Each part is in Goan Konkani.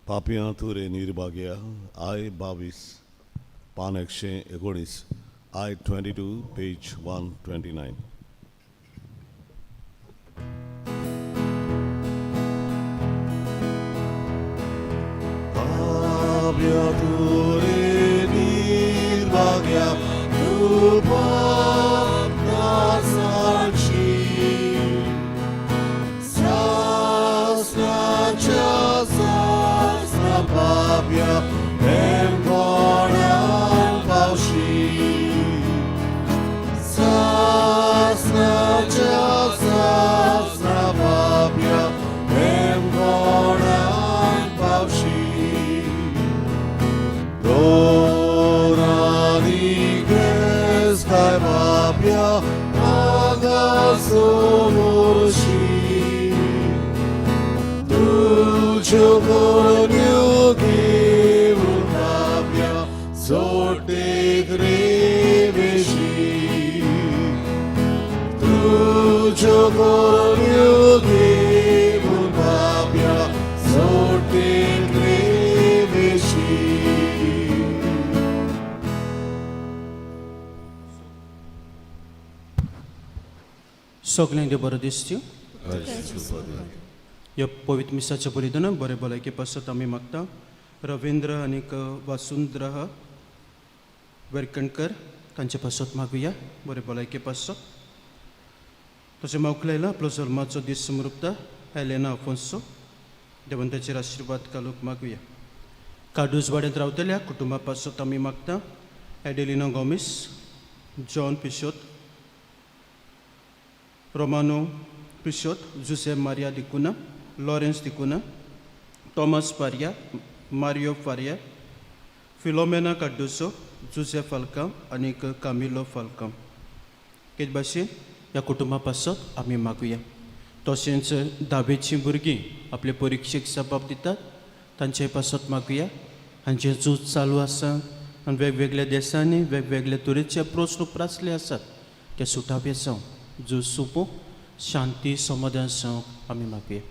पापया तुरे निर्भाग्या I 22 पान 119 I 22 page 129. पापया तुरे निर्भाग्या तूं पाप नासाची सासनाच्या सासना पाप्या हेमकोणान पावशी सासनाच्या सासना पाप्या हेमकोणान पावशी दोरानी क्रिस्ताय पाप्या आगासोमोशी तुज्यो करण्यो घेवन पाप्या सोटेक रे वेशी तुज्यो करण्यो घेवन पाप्या सोटेक रे वेशी. सगल्यांक देव बरो दिसच्यो. ह्या पवित्र मिसाच्या बलिदानाक बरें भलायके पासत आमी मागता. रवींद्र आनीक वासुंद्र वेरकणकर तांचे पासत मागुया बरें भलायके पासत. तशें मोकलायला आपलो जल्माचो दीस समरुपता हेलेना अफोन्सो, देवान ताचेर आशिर्वाद घालूंक मागुया. काडूज वाड्यांत रावतल्या कुटुंबा पासत आमी मागता. एडेलिना गोमीस, जॉन पिशोत, रोमानो पिशोत, जुसे मारिया दिकुना, लॉरेन्स दिकुना, टॉमस फारिया, मारियो फारिया, फिलोमेना कार्डोसो, जुजे फाल्कांव आनीक कामिलो फाल्कांव. तेच भाशेन ह्या कुटुंबा पासत आमी मागुया. तशेंच धावेचीं भुरगीं आपले परिक्षेक जबाब दितात तांचे पासत मागुया. हांचें झूज चालू आसा आनी वेगवेगळ्या देशांनी वेगवेगळे तरेचे प्रस्न उप्रासले आसात, ते सुटावे जावं, झूज सोंपूं, शांती समाधान जावंक आमी मागुया.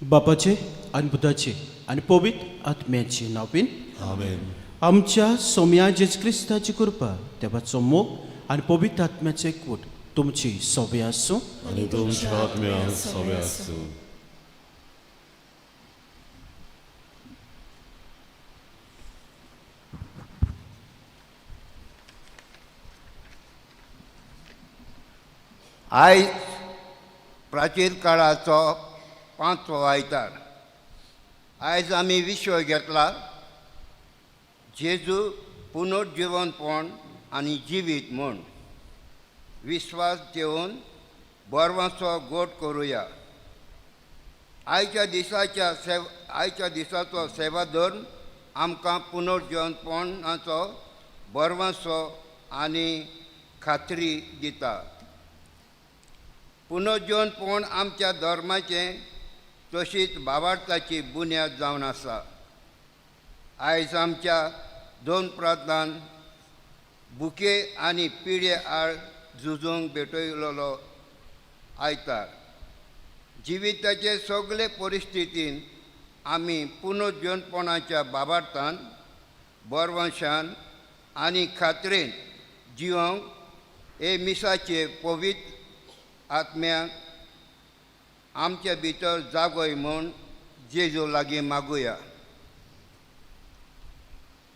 बापाचे आनी पुताचे आनी पवित्र आत्म्याचे नांवान. आमेन. आमच्या सोम्या जेज क्रिस्ताची कृपा, देवाचो मोग आनी पवित्र आत्म्याचो एकवट तुमची सोबे आसूं. आनी तुमच्या आत्म्या सोबे आसूं. आयज प्राचीन काळाचो पांचवो आयतार. आयज आमी विश्व घेतला जेजू पुनर्जिवनपण आनी जिवीत म्हूण विस्वास घेवन बरवाचो गोट करुया. आयच्या दिसाचो सेवा धर्म आमकां पुनर्जिवनपणाचो बरवाचो आनी खात्री दिता. पुनर्जीवनपण आमच्या धर्माचें तशीच भावार्थाची बुन्याद जावन आसा. आयज आमच्या दोन प्रांतान भुके आनी पिडे आड झुजूंक भेटयलेलो आयतार. जिविताचे सगळे परिस्थितीन आमी पुनर्जीवनपणाच्या बाबार्थान बरवंशान आनी खात्रेन जिवंक हे मिसाचे पवित्र आत्म्याक आमच्या भितर जागोय म्हूण जेजू लागीं मागुया.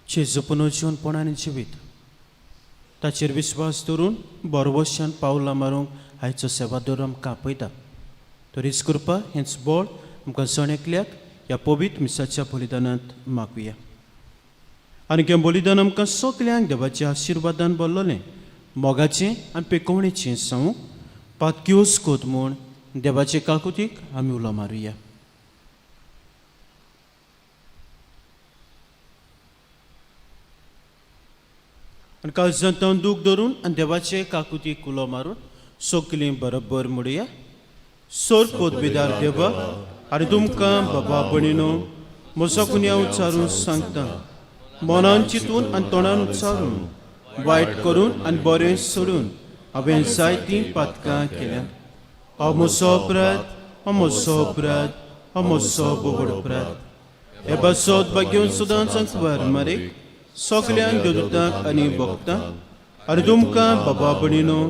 जेजू पुनर्जीवनपण आनी जिवीत, ताचेर विस्वास दवरून बरवशान पावलां मारूंक आयचो सेवादोर आमकां आपयता. तरीच कृपा हेंच बळ आमकां जण एकल्याक ह्या पवित्र मिसाच्या बलिदानांत मागुया. आनी हें बलिदान आमकां सगल्यांक देवाच्या आशिर्वादान भरलेलें, मोगाचें आनी पेकोवणेचें जावं. पातक्योस कोत म्हूण देवाचे काकुतीक आमी उलो मारुया. आनी काळजांत दूख धरून आनी देवाचे काकुतीक उलो मारून सगलीं बरोबर म्हणुया. सोर पदवीदार देवा, आनी तुमकां बाबा भयणीनो म्हजो गुन्यांव उच्चारून सांगता. मनान चिंतून आनी तोंडान उच्चारून, वायट करून आनी बरें सोडून हांवें जायतीं पातकां केल्यात. हो म्हजो अपराध, हो म्हजो अपराध, हो म्हजो बोबड अपराध. हे बसोत भाग्योन सदांच अंकवार मारीक सगल्यांक देवदूतांक आनी भक्तांक आनी तुमकां बाबा भणीनो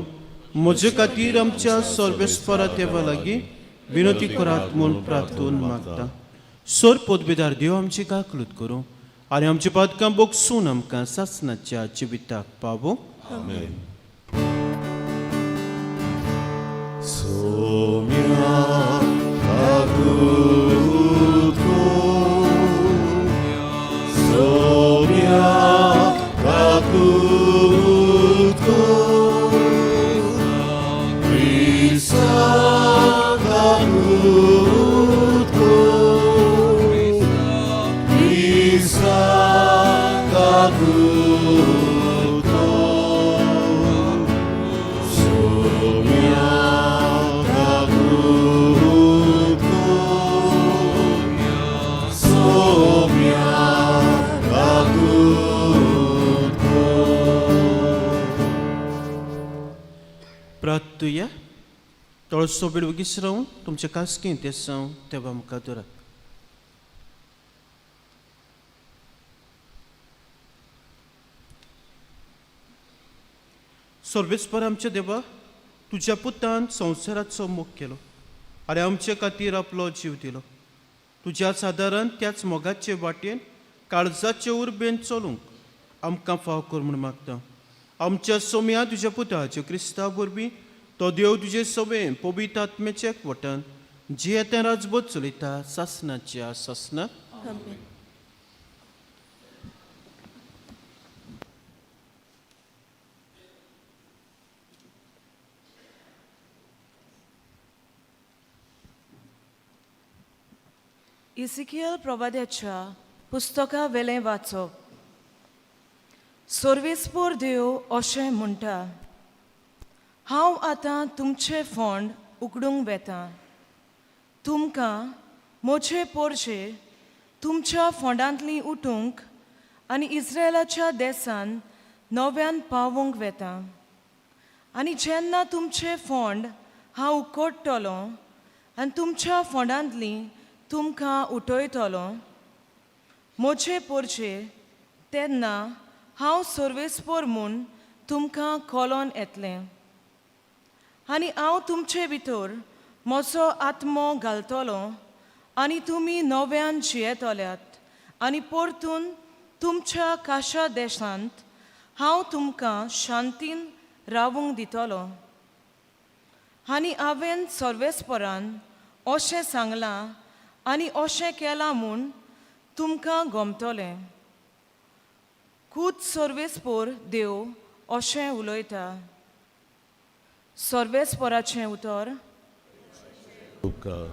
म्हजे खातीर आमच्या सर्वेस्परा देवा लागीं विनंती करात म्हूण प्रार्थून मागता. सोर पदवेदार देव आमची काकलूत करूं आनी आमची पातकां बोगसून आमकां सासणाच्या जिविताक पावूं. आमेन. सोम्या काकूत कर, सोम्या काकूत कर, क्रिस्ता काकूत कर, क्रिस्ता काकूत कर, सोम्या काकूत कर, सोम्या काकूत कर. प्रार्थुया. तळसो वेळ वगीच रावून तुमचे खासगी तेसांव देवा मुखार दवरात. सर्वेस्पर आमच्या देवा, तुज्या पुतान संवसाराचो मोग केलो आनी आमचे खातीर आपलो जीव दिलो. तुज्या सादारण त्याच मोगाचे वाटेन काळजाचे उर्बेन चलूंक आमकां फाव कर म्हूण मागता. आमच्या सोम्या तुज्या पुताचे क्रिस्ता वरवीं तो देव तुजे सवे पवित्र आत्म्याच्या एकवटान जियेतें राजबोध चलयता सासणाच्या सासणाक. आमेन. इसिकियल प्रवाद्याच्या पुस्तका वेलें वाचप. सर्वेस्पोर देव अशें म्हणटा, हांव आतां तुमचें फोंड उगडूंक वेतां. तुमकां म्हजे पोरशे तुमच्या फोंडांतलीं उठूंक आनी इस्रायलाच्या देसान नव्यान पावोवंक वेता. आनी जेन्ना तुमचें फोंड हांव उकडटलो आनी तुमच्या फोंडांतलीं तुमकां उठयतलो म्हजे पोरचे, तेन्ना हांव सर्वेस्पोर म्हूण तुमकां कॉलोन येतलें आनी हांव तुमचे भितर म्हजो आत्मो घालतलो आनी तुमी नव्यान जियेतल्यात आनी परतून तुमच्या काशा देशांत हांव तुमकां शांतीन रावूंक दितलो. आनी हांवें सर्वेस्परान अशें सांगलां आनी अशें केलां म्हूण तुमकां गमतलें. खूद सर्वेस्पोर देव अशें उलयता. सर्वेस्पोराचें उतर. उपकार.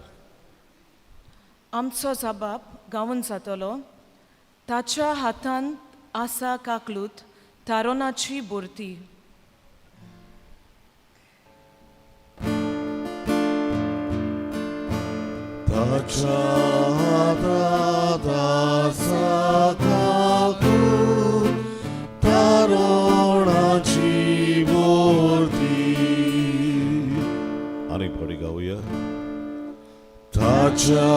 आमचो जबाब गावन जातलो. ताच्या हातांत आसा काकलूत तारोनाची बोरती. ताच्या हातांत आसा काकूत तारोणाची मूर्ती. आनीक फावटी गावया. ताच्या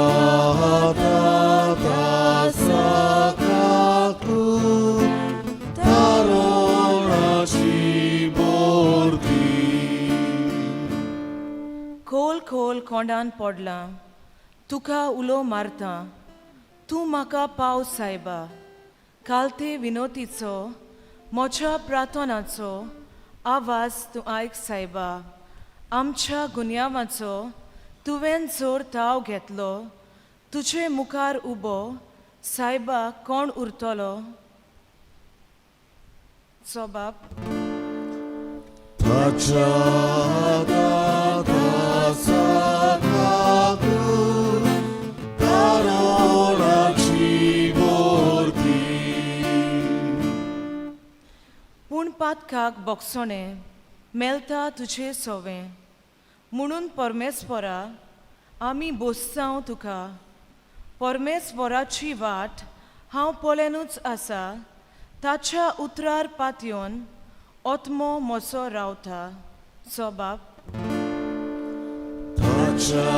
हातांत आसा काकूत तारोणाची मूर्ती. खोल खोल कोंडान पडलां, तुका उलो मारता, तूं म्हाका पाव सायबा. कालते विनोतीचो म्हज्या प्रार्थनाचो आवाज तूं आयक सायबा. आमच्या गुन्यांवाचो तुवें जोर ताव घेतलो. तुजे मुखार उबो सायबा कोण उरतलो? सो बाप. ताच्या हातांत आसा काकूत तारोणाची मूर्ती. पूण पातकाक बोगसणें मेळटा तुजे सोवें म्हणून परमेस्वरा आमी बोसतांव तुका. परमेस्वराची वाट हांव पळयनूच आसा. ताच्या उतरार पातयेवन ओत्मो म्हजो रावता. सो बाप. ताच्या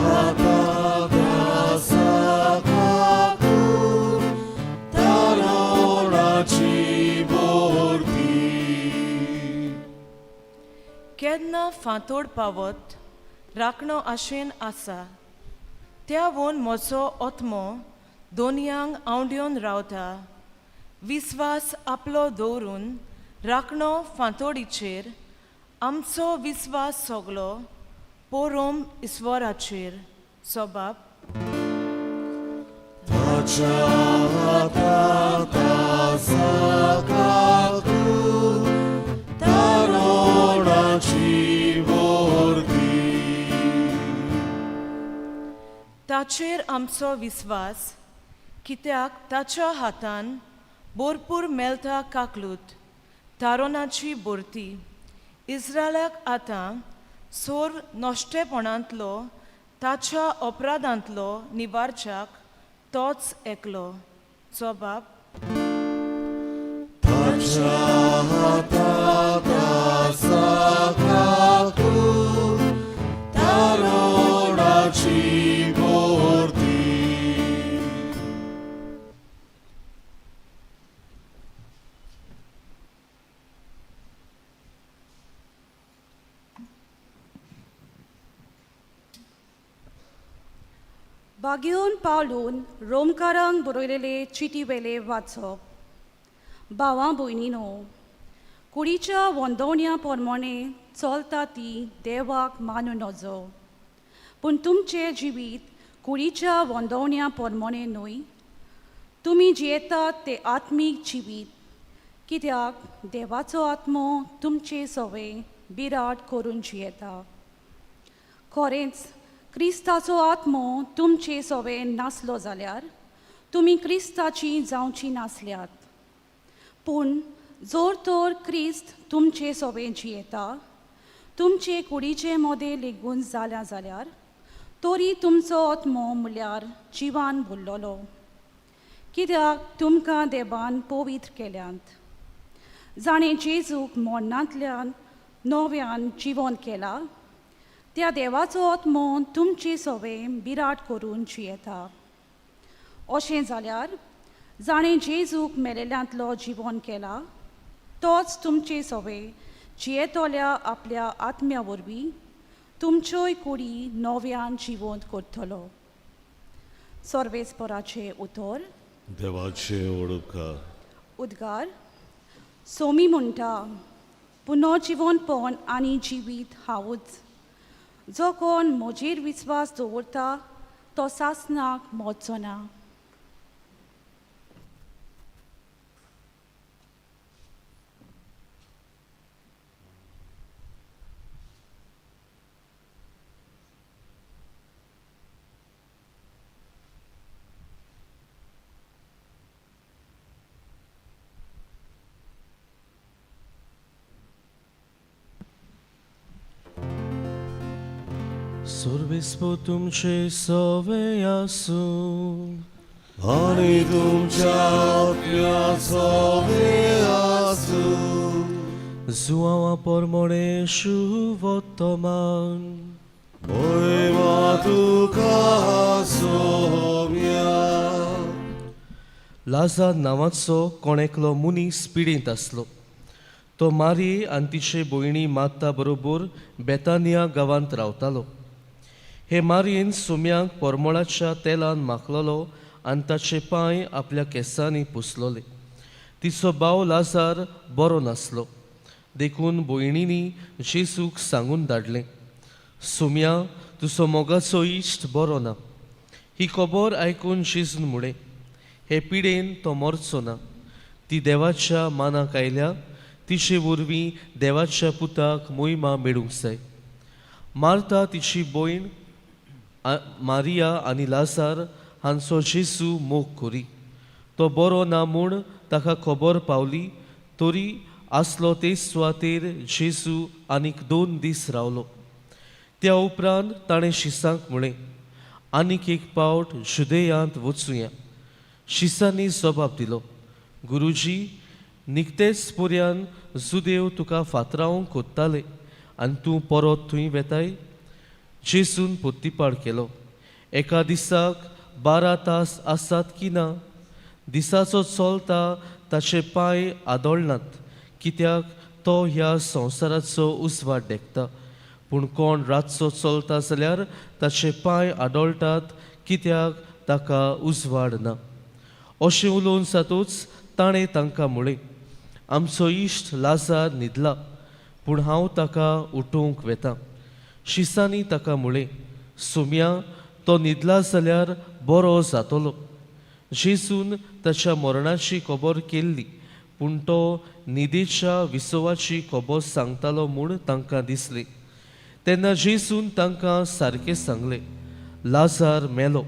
हातांत आसा काकूत फांतोड पावत राखणो आशेन आसा. त्या वोन म्हजो आत्मो दोनयांक आंवड्योन रावता. विस्वास आपलो दवरून राखणो फांतोडीचेर आमचो विस्वास सगलो पोरोम ईश्वराचेर. सोबाब. ताच्या हातात आसा काकूत, तारोणाची भरती. ताचेर आमचो विस्वास कित्याक ताच्या हातान भरपूर मेळटा काकलूत तारोनाची भरती. इस्रायलाक आतां सोर नश्टेपणांतलो ताच्या अपराधांतलो निवारच्याक तोच एकलो. चोबाब. ताच्या हातात आसा काकूत, तारोणाची भरती. बागेवन पावलून रोमकारांक बरयलेले चिटी वेले वाचप. भावां भयणीनो, कुडीच्या वंदवण्या प्रमाणे चलता ती देवाक मानू नजो, पूण तुमचें जिवीत कुडीच्या वंदवण्या प्रमाणे न्हय, तुमी जियेतात तें आत्मीक जिवीत, कित्याक देवाचो आत्मो तुमचे सवे बिराड करून जियेता. खरेंच क्रिस्ताचो आत्मो तुमचे सवे नासलो जाल्यार तुमी क्रिस्ताची जावची नासल्यात. पूण जर तर क्रिस्त तुमचे सवे जियेता, तुमचे कुडीचे मोदें लेगून जाल्या जाल्यार तरी तुमचो आत्मो म्हळ्यार जिवान भरलेलो, कित्याक तुमकां देवान पवित्र केल्यात, जाणें जेजूक मरणांतल्यान नव्यान जिवन केला त्या देवाचो आत्मो तुमचे सवे बिराड करून जियेता. अशें जाल्यार जाणें जेजूक मेलेल्यांतलो जिवन केला तोच तुमचे सवे जियेतल्या आपल्या आत्म्या वरवीं तुमच्योय कुडी नव्यान जिवंत करतलो. सर्वेस्पराचें उतर. देवाचे ओळख. उद्गार. सोमी म्हणटा, पुनर्जिवनपण आनी जिवीत हांवूच, जो कोण म्हजेर विस्वास दवरता तो सासनाक मरचो ना. सर्वेस्पो तुमचे सवे आसूं. आनी तुमच्या आत्म्या सवे आसूं. जुआंवा परमणे शुवोत्तमान. मोयमा तुका सोम्या. लाजार नांवाचो कोण एकलो मनीस पिडेंत आसलो. तो मारी आनी तिचे भयणी मात्ता बरोबर बेतानिया गांवांत रावतालो. हे मारयेन सुम्यांक परमळाच्या तेलान माखलेलो आनी ताचे पांय आपल्या केंसांनी पुसलोले. तिचो भाव लाजार बरो नासलो, देखून भयणींनी जेजूक सांगून धाडलें, सुम्या तुजो मोगाचो इश्ट बरो ना. ही खबर आयकून जेजून म्हळें, हे पिडेन तो मरचो ना, ती देवाच्या मानाक आयल्या, तिचे वरवीं देवाच्या पुताक मोहिमा मेळूंक जाय. मार्ता तिची भयण मारिया आनी लाजार हांचो जेजू मोग करी. तो बरो ना म्हूण ताका खबर पावली तरी आसलो तेच सुवातेर जेजू आनीक 2 दीस रावलो. त्या उपरांत ताणें शिसांक म्हळें, आनीक एक पावट जुदेयांत वचुया. शिसांनी जबाब दिलो, गुरुजी, निकतेच पर्यान जुदेव तुका फातरावंक कोत्ताले आनी तूं परत थंय वेताय? जेजून पोत्तीपाड केलो, एका दिसाक 12 तास आसात की ना? दिसाचो चलता ताचे पांय आदळनात, कित्याक तो ह्या संवसाराचो उजवाड देखता. पूण कोण रातचो चलता जाल्यार ताचे पांय आदळटात, कित्याक ताका उजवाड ना. अशें उलोवन जातूच ताणें तांकां म्हळें, आमचो इश्ट लाजार न्हिदला, पूण हांव ताका उठोवंक वेतां. शिसांनी ताका म्हळें, सुम्या, तो न्हिदला जाल्यार बरो जातलो. जेजून ताच्या मरणाची खबर केल्ली, पूण तो न्हिदेच्या विसवाची खबर सांगतालो म्हूण तांकां दिसलें. तेन्ना जेजून तांकां सारकें सांगलें, लाजार मेलो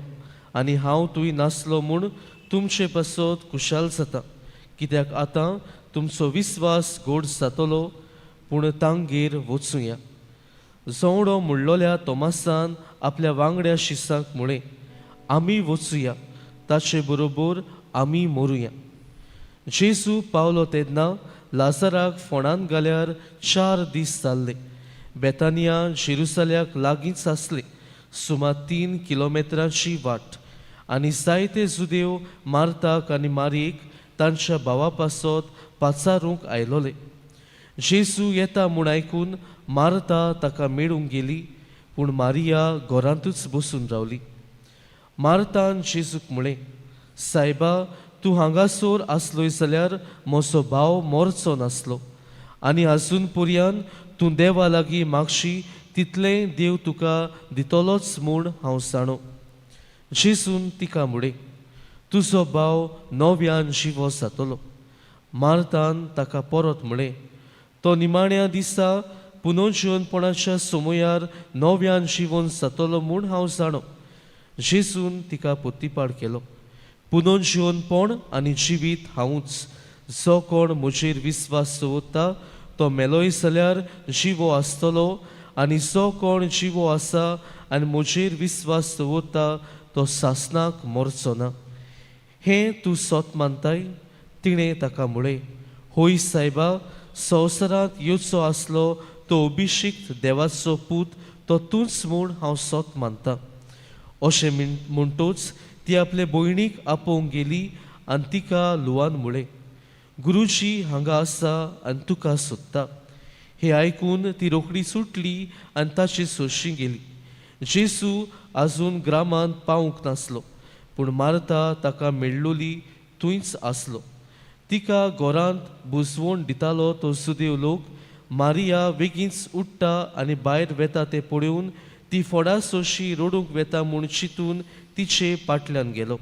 आनी हांव थंय नासलो म्हूण तुमचे पासत खुशाल जाता, कित्याक आतां तुमचो विस्वास गोड जातलो. पूण तांगेर वचुया. जोवडो म्हणलोल्या तोमासान आपल्या वांगड्या शिसांक म्हळें, आमी वचुया, ताचे बरोबर आमी मरुया. जेजू पावलो तेन्ना लाजराक फोंडान घाल्यार 4 दीस जाल्ले. बेतानिया जेरुसल्याक लागींच आसलें, सुमार 3 किलोमेत्रांची वाट. आनी जायते जुदेव मार्ताक आनी मारयेक तांच्या भावा पासत पाचारूंक आयलोले. जेजू येता म्हूण आयकून मार्ता ताका मेळूंक गेली, पूण मारिया घरांतूच बसून रावली. मार्तान जेजूक म्हळें, सायबा, तूं हांगासर आसलोय जाल्यार म्हजो भाव मरचो नासलो. आनी आजून पर्यान तूं देवा लागीं मागशी तितलें देव तुका दितलोच म्हूण हांव जाणो. जेजून तिका म्हळें, तुजो भाव नव्यान जिवो जातलो. मार्तान ताका परत म्हळें, तो निमाण्या दिसा पुनर्जिवनपणाच्या समयार नव्यान जिवन जातलो म्हूण हांव जाणो. जेजून तिका पोतीपाड केलो, पुनर्जिवनपण आनी जिवीत हांवूच. जो कोण म्हजेर विस्वास दवरता तो मेलोय जाल्यार जिवो आसतलो, आनी जो कोण जिवो आसा आनी म्हजेर विस्वास दवरता तो सासनाक मरचो ना. हें तूं सत मानताय? तिणें ताका म्हळें, होय सायबा, संवसारांत येवचो आसलो तो अभिषिक्त देवाचो पूत तो तूंच म्हूण हांव सत मानतां. अशें म्हणटूच ती आपले भयणीक आपोवंक गेली आनी तिका लुवान म्हळें, गुरुजी हांगा आसा आनी तुका सोदता. हें आयकून ती रोखडी सुटली आनी ताचे सोशी गेली. जेजू आजून ग्रामांत पावूंक नासलो, पूण मार्ता ताका मेळ्ळोली थंयच आसलो. तिका घरांत बुजवण दितालो तो सुदेव लोक मारिया बेगीनच उठ्ठा आनी भायर वेता तें पळोवन ती फोडा सोशी रडूंक वेता म्हूण चिंतून तिचे पाटल्यान गेलो.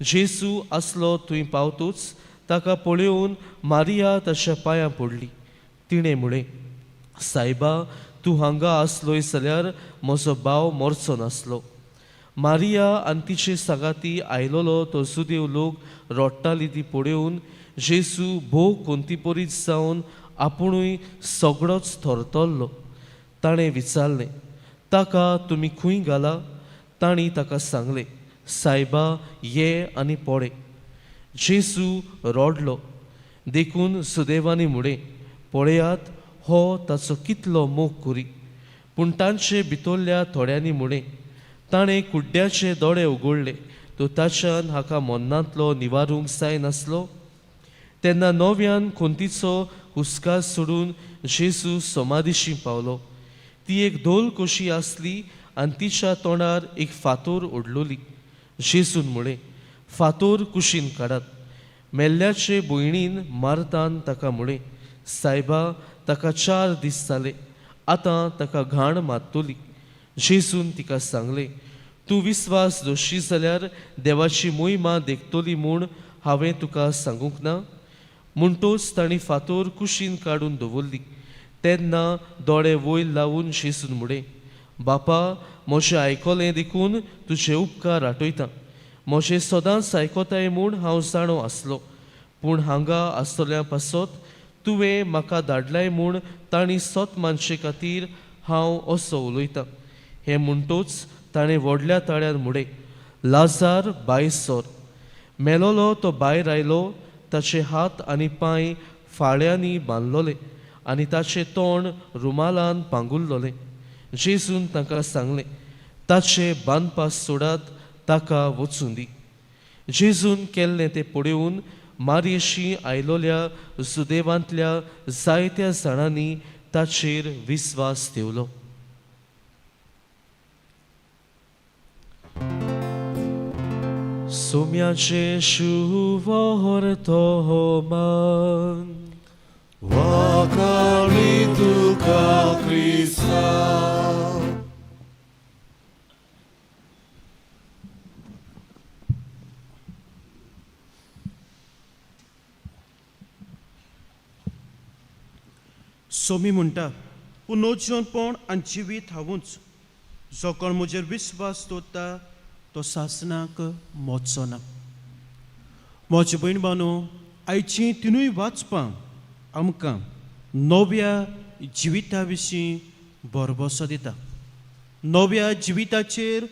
जेजू आसलो थंय पावतूच ताका पळोवन मारिया ताच्या पांयां पडली. तिणें म्हळें, सायबा, तूं हांगा आसलोय जाल्यार म्हजो भाव मरचो नासलो. मारिया आनी तिचे सांगाती आयलोलो तो सुदेव लोक रडटाली ती पळोवन जेजू भोव कोंतीपरीत जावन आपुणूय सगळोच थरतल्लो. ताणें विचारलें, ताका तुमी खंय घाला? तांणी ताका सांगलें, सायबा, ये आनी पळय. जेजू रडलो. देखून सुदेवांनी म्हळें, पळयात, हो ताचो कितलो मोग करी. पूण तांचे भितरल्या थोड्यांनी म्हळें, ताणें कुड्ड्याचे दोळे उगडले तो ताच्यान हाका मन्नांतलो निवारूंक जायनासलो. तेन्ना नव्यान कोंतीचो हुस्कार सोडून जेजू समाधीशी पावलो. ती एक धोल कशी आसली आनी तिच्या तोंडार एक फातोर ओडलोली. जेजून म्हळें, फातोर कुशीन काडात. मेल्ल्याचे भयणीन मार्तान ताका म्हळें, सायबा, ताका 4 दीस जाले, आतां ताका घाण मारतली. जेजून तिका सांगलें, तूं विस्वास दोशी जाल्यार देवाची मोहिमा देखतली म्हूण हांवें तुका सांगूंक ना? म्हणटोच तांणी फातोर कुशीन काडून दवरली. तेन्ना दोळे वयर लावन जेजून म्हळें, बापा, म्हजें आयकलें देखून तुजे उपकार आठयता. म्हजें सदांच आयकताय म्हूण हांव जाणो आसलो, पूण हांगा आसतल्या पासत तुवें म्हाका धाडलाय म्हूण तांणी सत मानशे खातीर हांव असो उलयतां. हें म्हणटूच ताणें व्हडल्या ताळ्यान म्हळें, लाजार भायर सर. मेलोलो तो भायर आयलो. ताचे हात आनी पांय फाळ्यांनी बांदलोले आनी ताचें तोंड रुमालान पांगुरलोलें. जेजून तांकां सांगलें, ताचे बांदपास सोडात, ताका वचूं दी. जेजून केल्लें तें पळोवन मारयेशी आयलोल्या सुदेवांतल्या जायत्या जाणांनी ताचेर विस्वास ठेवलो. सोम्याचें शुवर्तमान. वाखाणी तुका क्रिस्ता. सोमी म्हणटा, पुनर्जीवनपण आनी जिवीत हांवूच, जो कोण म्हजेर विस्वास दवरता तो सासणाक मोचो ना. म्हजे भयण बानो, आयचीं तिनूय वाचपां आमकां नव्या जिविता विशीं भरभोसो दिता. नव्या जिविताचेर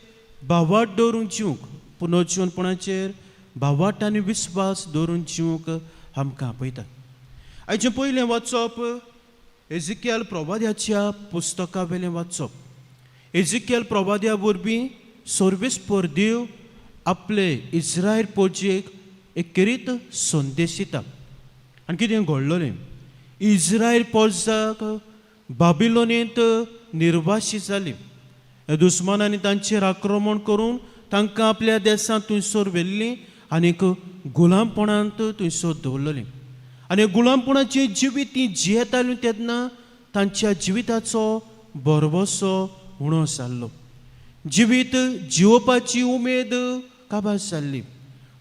भावाट दवरून जिवंक, पुनर्जीवनपणाचेर भावाट आनी विस्वास दवरून जिवंक आमकां आपयता. आयचें पयलें वाचप एजिकेल प्रवाद्याच्या पुस्तका वेलें वाचप. एजिकेल प्रवाद्या वरवीं सर्वेस्पर देव आपले इस्रायल पोजेक एक खेरीत संदेश दिता. आनी कितें घडलेलें, इस्रायल पोजाक बाबिलोनेंत निर्वाशी जाली. दुस्मानांनी तांचेर आक्रमण करून तांकां आपल्या देसांत थंयसर व्हेल्लीं आनीक गुलामपणांत थंयसर दवरलेलीं. आनी गुलामपणाचें जिवीत तीं जियेतालीं तेन्ना तांच्या जिविताचो भरवंसो उणो जाल्लो. जिवीत जिवोवपाची उमेद काबार जाल्ली.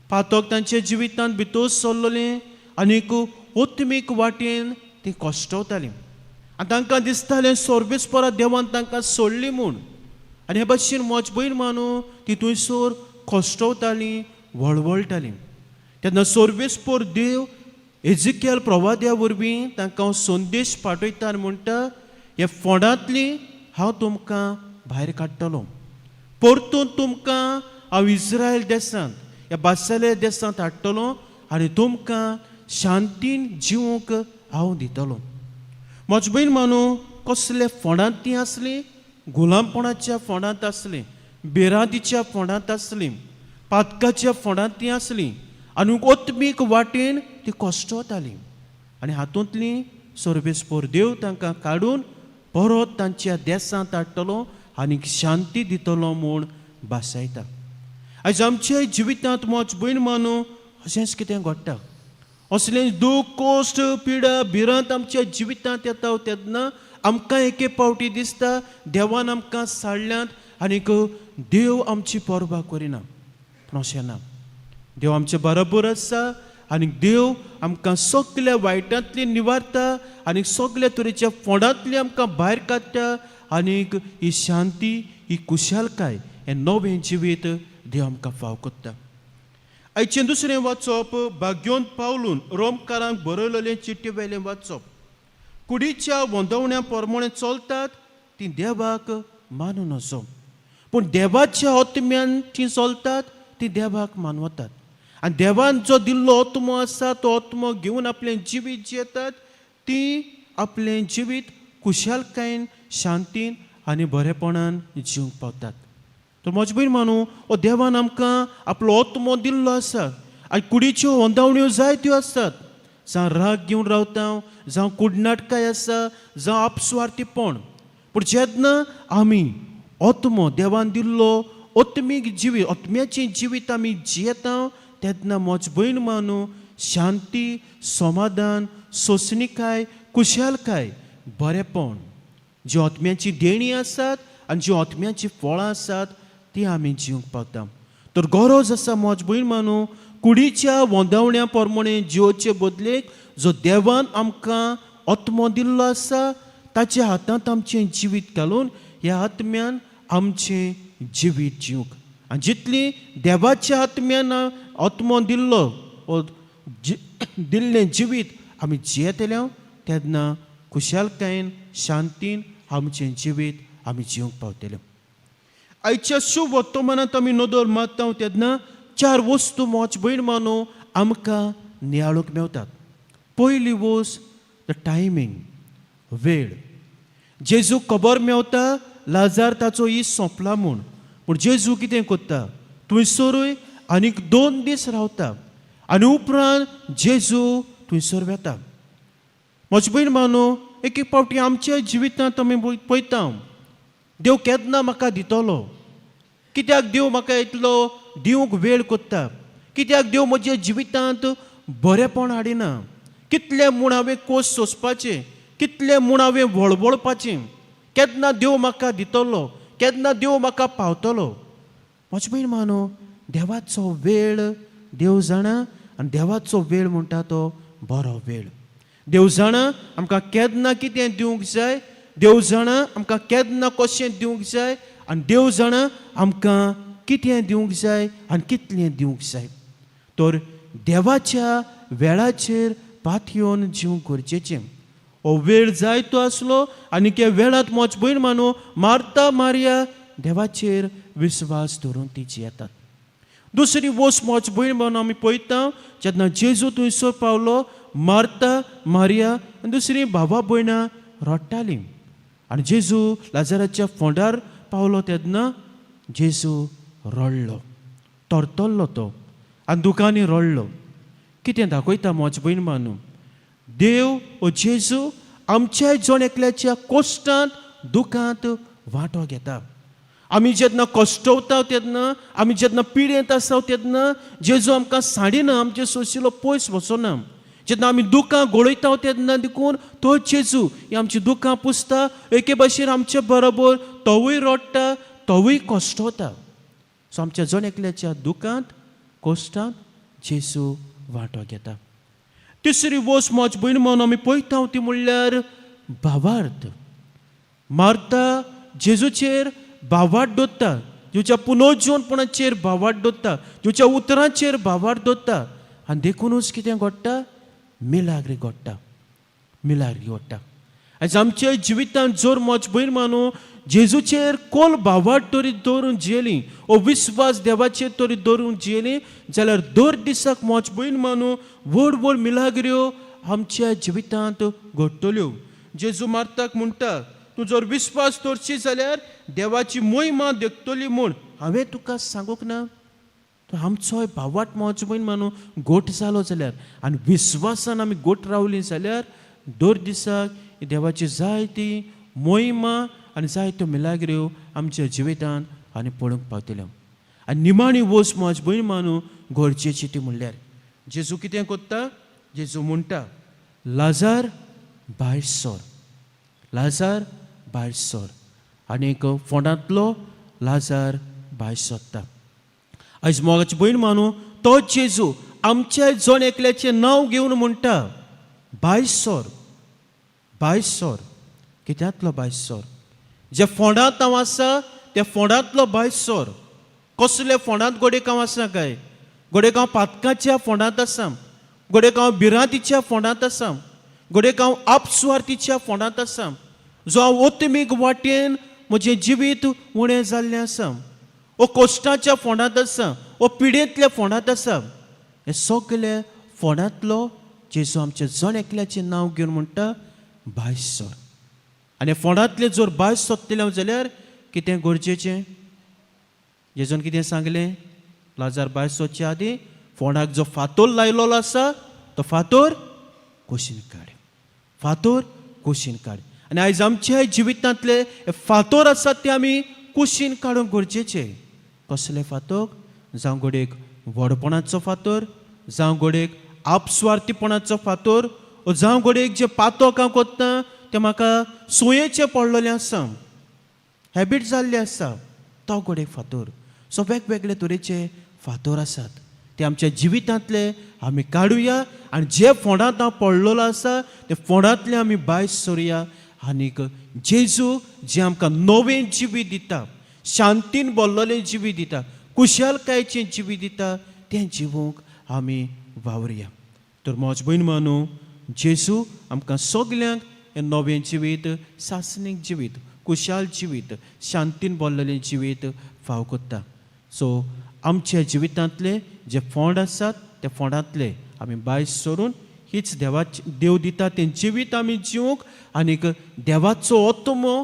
पातक तांच्या जिवितांत भितर सरलेलें आनीक ओत्मीक वाटेन तीं कश्टवतालीं. आनी तांकां दिसतालें सर्वेस्परा देवान तांकां सोडली म्हूण. आनी हे भाशेन म्हज भयण मानू ती थंयसर कश्टवतालीं, वळवळटालीं. तेन्ना सर्वेस्पर देव एजिकेल प्रवाद्या वरवीं तांकां संदेश पाठयता आनी म्हणटा, हे फोंडांतली हांव तुमकां भायर काडटलो, परतून तुमकां हांव इस्रायल देसांत, ह्या बासाले देसांत हाडटलो आनी तुमकां शांतीन जिवंक हांव दितलो. म्हज भयण मानू, कसले फोंडांत ती आसली, गुलामपणाच्या फोंडांत आसली, भिरांतीच्या फोंडांत आसली, पातकाच्या फोंडांत ती आसली आनी ओत्मीक वाटेन ती कश्टवताली. आनी हातूंतली सर्वेस्पर देव तांकां काडून परत तांच्या देसांत हाडटलो आनी शांती दितलो म्हूण भासायता. आयज आमच्या जिवितांत म्हज भयण मानू अशेंच कितें घडटा. असलें दूख, कोश्ट, पिडा, भिरांत आमच्या जिवितांत येता तेन्ना आमकां एके पावटी दिसता देवान आमकां साडल्यात आनीक देव आमची पर्वा करिना. पूण अशें ना, देव आमचे बरोबर आसा आनी देव आमकां सगल्या वायटांतली निवारता आनी सगल्या तरेच्या फोंडांतली आमकां भायर काडटा आनीक ही शांती, ही खुशालकाय, हें नवें जिवीत देव आमकां फाव करता. आयचें दुसरें वाचप भाग्योन पावलून रोमकारांक बरयलेलें चिट्टी वेलें वाचप. कुडीच्या वंदवण्या प्रमाणे चलतात ती देवाक मानून नजो, पूण देवाच्या आत्म्यान ती चलतात ती देवाक मानवतात. आनी देवान जो दिल्लो आत्मो आसा तो आत्मो घेवन आपलें जिवीत जियेतात ती आपलें जिवीत खुशालकायेन, शांतीन आनी बरेपणान जिवंक पावतात. तर म्हजे भयण मानू, हो देवान आमकां आपलो आत्मो दिल्लो आसा आनी कुडीच्यो वंदावण्यो जायत्यो आसतात. जावं राग घेवन रावता, जावं कुडनाटकाय आसा, जावं आपस्वार्थीपण. पूण जेन्ना आमी आत्मो देवान दिल्लो आत्मीक जिवीत, आत्म्याचें जिवीत आमी जियेता तेन्ना म्हज भयण मानू शांती, समाधान, सोंसणीकाय, खुशालकाय, बरेपण, जी आत्म्याची देणी आसात आनी जी आत्म्याची फळां आसात ती आमी जिवंक पावता. तर गरज आसा म्हज भयण मानू कुडीच्या वंदावण्या प्रमाणे जिवोचे बदलेक जो देवान आमकां आत्मो दिल्लो आसा ताच्या हातांत आमचें जिवीत घालून ह्या आत्म्यान आमचें जिवीत जिवंक. आनी जितली देवाच्या आत्म्यान आत्मो दिल्लो वो दिल्लें जिवीत आमी जियेतले तेन्ना खुशालकायेन, शांतीन आमचें जिवीत आमी जिवंक पावतले. आयच्या शुभ वर्तमानांत आमी नदर मारता तेन्ना चार वस्तू म्हज भयण मानू आमकां नियाळूंक मेवतात. पयली वस्त the timing, वेळ. जेजू खबर मेवता लाजार ताचो is सोंपला म्हूण, पूण जेजू कितें करता, थंयसरूय आनीक 2 दीस रावता आनी उपरांत जेजू थंयसर वेता. म्हज भयण मानू, एक एक पावटी आमच्या जिवितांत आमी पळयता देव केन्ना म्हाका दितलो, कित्याक देव म्हाका इतलो दिवंक वेळ कोत्ता? कित्याक देव म्हज्या जिवितांत बरेपण हाडिना? कितलें म्हूण हांवें कोस सोंसपाचें, कितलें म्हूण हांवें वळवळपाचें? केन्ना देव म्हाका दितलो, केन्ना देव म्हाका पावतलो? म्हजे भयण मानो, देवाचो वेळ देव जाणा आनी देवाचो वेळ म्हणटा तो बरो वेळ. देव जाणा आमकां केन्ना कितें दिवंक जाय, देव जाणा आमकां केन्ना कशें दिवंक जाय आनी देव जाणा आमकां कितें दिवंक जाय आनी कितलें दिवंक जाय. तर देवाच्या वेळाचेर पातयेवन जिवंक गरजेचें. हो वेळ जाय तो आसलो आनी त्या वेळांत म्हज भयण मानू मार्ता मारिया देवाचेर विस्वास धरून ती जियेतात. दुसरी वस्त म्हज भयण मानू आमी पळयता जेन्ना जेजू थंयसर पावलो, मार्ता मारिया आनी दुसरी भावा भयणां रडटालीं आनी जेजू लाजराच्या फोंडार पावलो तेन्ना जेजू रडलो, तरतरलो तो आनी दुकांनी रडलो. कितें दाखयता म्हज भयण मानू, देव ओ जेजू आमच्या जण एकल्याच्या कोश्टांत दुखांत वांटो घेता. आमी जेन्ना कश्टवता तेन्ना, आमी जेन्ना पिडेंत आसता तेन्ना जेजू आमकां सांडिना, आमचे सोशिलो पयस वचना. जेन्ना आमी दुकां गळयता तेन्ना देखून तो जेजू ही आमची दुकां पुसता, एके भाशेन आमचे बरोबर तोवूय रडटा, तोवूय कश्टवता. सो आमच्या जण एकल्याच्या दुकांत कोश्टांत जेजू वांटो घेता. तिसरी वस्त म्हज भयण म्हणून आमी पळयता ती म्हणल्यार भावार्थ. मार्ता जेजूचेर भावार्थ दवरता, जेजूच्या पुनर्जीवनपणाचेर भावार्थ दवरता, जेजूच्या उतरांचेर भावार्थ दवरता आनी देखुनूच कितें घडटा, मिलाग्री घडटा, मिलाग्री घडटा. आयज आमच्या जिवितांत जर म्हज भयण मानू जेजूचेर कोल भावार्थ तरी दवरून जियेली, ओ विस्वास देवाचेर तरी दवरून जियेली जाल्यार दर दिसाक म्हज भयण मानू व्हड व्हड मिलाग्र्यो आमच्या जिवितांत घडटल्यो. जेजू मार्ताक म्हणटा, तूं जर विस्वास दवरशी जाल्यार देवाची मोहिमा देखतली म्हूण हांवें तुका सांगूंक ना. तर आमचोय भावार्थ म्हज भयण मानू गोट जालो जाल्यार आनी विस्वासान आमी गोट रावली जाल्यार दर दिसाक देवाची जायती मोहिमा आनी जायत्यो मिलाग्र्यो आमच्या जिवितांत आनी पळोवंक पावतल्यो. आनी निमाणी वस्त म्हज भयण मानू गरजेची ती म्हणल्यार जेजू कितें कोत्ता, जेजू म्हणटा लाजार भायर सर, लाजार भायर सर. आनीक फोंडांतलो लाजार भायर सरता. आयज मोगाची भयण मानू तो जेजू आमच्या जण एकल्याचें नांव घेवन म्हणटा भायर सर, भायर सर. कित्यांतलो भायर सर? जे फोंडांत हांव आसा त्या फोंडांतलो भायर सर. कसले फोंडांत गोडेक हांव आसा काय? गोडेक हांव पातकाच्या फोंडांत आसा, गोडेक हांव भिरांतीच्या फोंडांत आसा, गोडेक हांव आपसुवार्थीच्या फोंडांत आसा, जो हांव ओतमीक वाटेन म्हजें जिवीत उणें जाल्लें आसा, ओ कोश्टाच्या फोंडांत आसा, ओ पिडेंतल्या फोंडांत आसा. हे सगळे फोंडांतलो जेजू आमच्या जण एकल्याचें नांव घेवन म्हणटा भायर सर. आनी फोंडांतले जर भायर सोदतले जाल्यार कितें गरजेचें? जेजून कितें सांगलें, लाजार भायर सोदचे आदीं फोंडाक जो फातोर लायलोलो आसा तो फातोर कुशीन काड, फातोर कुशीन काड. आनी आयज आमच्या जिवितांतले फातोर आसात ते आमी कुशीन काडूंक गरजेचे. कसले फातोर? जावं घडयेक व्हडपणाचो फातोर, जावं घडयेक आपस्वार्थीपणाचो फातोर, जावं घडयेक जे पातोक हांव कोत्ता तें म्हाका सोयेचें पडलेलें आसा, हॅबीट जाल्लें आसा, तो घडयेक फातोर. सो वेगवेगळे तरेचे फातोर आसात ते आमच्या जिवितांतले आमी काडुया आनी जे फोंडांत हांव पडलेलो आसा ते फोंडांतले आमी भायर सरुया. आनीक जेजू जे आमकां नवें जिवीत दिता, शांतीन भरलेलें जिवीत दिता, कुशालकायेचें जिवीत दिता, तें जिवूंक आमी वावरुया. तर म्हज भयण मानू जेजू आमकां सगल्यांक हें नवें जिवीत, सासणीक जिवीत, कुशाल जिवीत, शांतीन भरलेलें जिवीत फाव कोत्ता. सो आमच्या जिवितांतले जे फोंड आसात त्या फोंडांतले आमी भायर सरून हीच देवाची देव दिता तें जिवीत आमी जिवूंक आनीक देवाचो ओतमो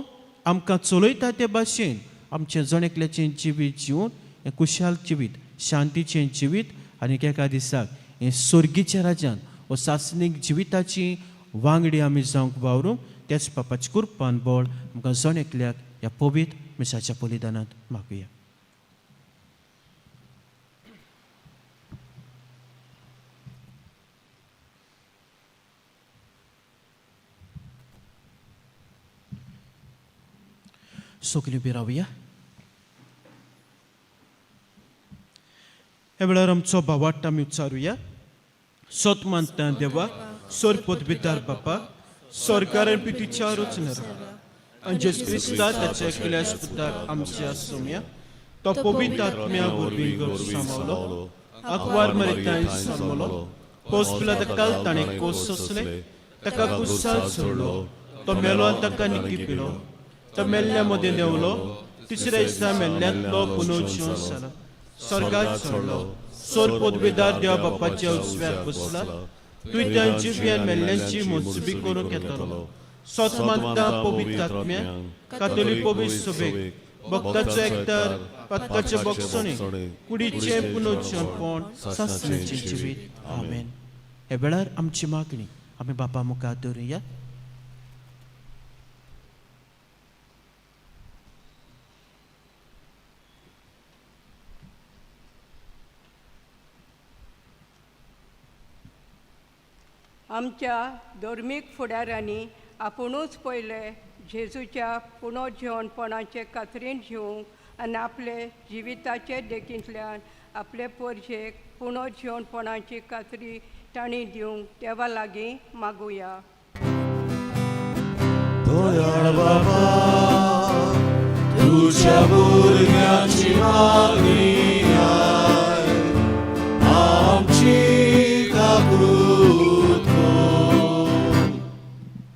आमकां चलयता ते भाशेन आमचें जण एकल्याचें जिवीत जिवन हें कुशाल जिवीत, शांतीचें जिवीत आनीक एका दिसाक हें सोर्गीच्या राज्यान वो सासणीक जिविताची वांगडी आमी जावंक वावरूंक तेच बापाची कुरपान बळ आमकां जण एकल्याक ह्या पवित्र मिसाच्या बलिदानांत मागुया. सगळीं उबी रावया. ह्या वेळार आमचो भावार्थ आमी उच्चारुया. सत मानता देवा, सोर पदवीदार बापा, सरकारान पितीच्या रचणार आनी जेजू क्रिस्ता ताच्या एकल्या पुताक आमच्या सोम्या, तो पवित्र आत्म्या वरवीं गर्भ सामावलो, आंकवार मरिताय सामलो, पोस पिला ताका ताणें कोस सोंसले, ताका कुसाल सोडलो, तो मेलो आनी ताका निकी पिलो, तो मेल्ल्या मदें देंवलो, तिसऱ्या दिसा मेल्ल्यांतलो पुनर्जीवन जाला, स्वर्गात चडलो, सोर पदवीदार देवा बापाच्या उजव्याक बसला, तूं तांची बियान मेल्ल्यांची मोजबी करूंक येतलो. सत मानता पवित्र आत्म्या, कातोलीक पवित्र सभेक, भक्ताचो एकतार, पातकाचे बक्षणे, कुडीचें पुनर्जीवनपण, सासणाचें जिवीत. आमेन. ह्या वेळार आमची मागणी आमी बापा मुखार दवरुया. आमच्या धर्मीक फुडाऱ्यांनी आपुणूच पयले जेजूच्या पुनर्जिवनपणाचे कातरीन घेवंक आनी आपले जिविताचे देखींतल्यान आपले पोरजेक पुनर्जिवनपणाची कातरी तांणी दिवंक देवा लागीं मागुया. दयाळ बाबा, तुझ्या भुरग्यांची मागणी आयक, आमची काकूत कर.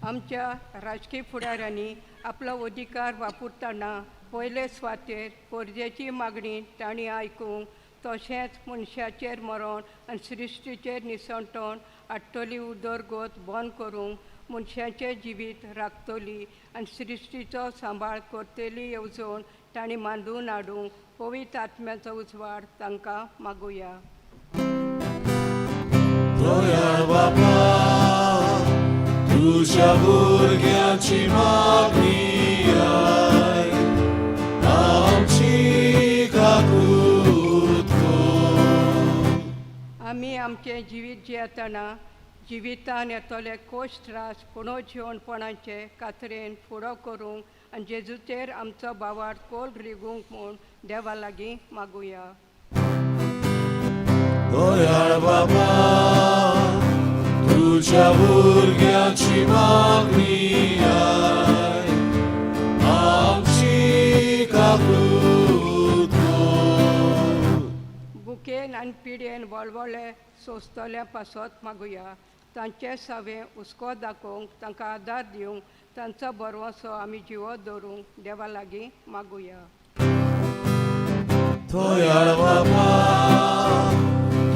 आमच्या राजकीय फुडाऱ्यांनी आपलो अधिकार वापरतना पयले सुवातेर पोरजेची मागणी तांणी आयकूंक, तशेंच मनशाचेर मरण आनी सृश्टीचेर निसणटण हाडटली उदरगत बंद करूंक मनशाचें जिवीत राखतली आनी सृश्टीचो सांबाळ करतली येवजण तांणी मांडून हाडूंक पवित्र आत्म्याचो उजवाड तांकां मागुया. दयाळ बाबा, तुझ्या भुरग्यांची मागणी आयक, आमची काकूत कर. आमी आमचें जिवीत जियेतना जिवितान येतले कोश त्रास पुनर्जिवनपणाचे कातरेन फुडो करूंक आनी जेजूचेर आमचो भावार्थ खोल रिगूंक म्हूण देवा लागीं मागुया. दयाळ बाबा, तुझ्या भुरग्यांची मागणी आयक, आमची काकूत कर. भुकेन आनी पिडेन वळवळे सोंसतल्या पासत मागुया. तांचे सावे हुस्को दाखोवंक, तांकां आदार दिवंक, तांचो भरवंसो आमी जिवो दवरूंक देवा लागीं मागुया. दयाळ बाबा,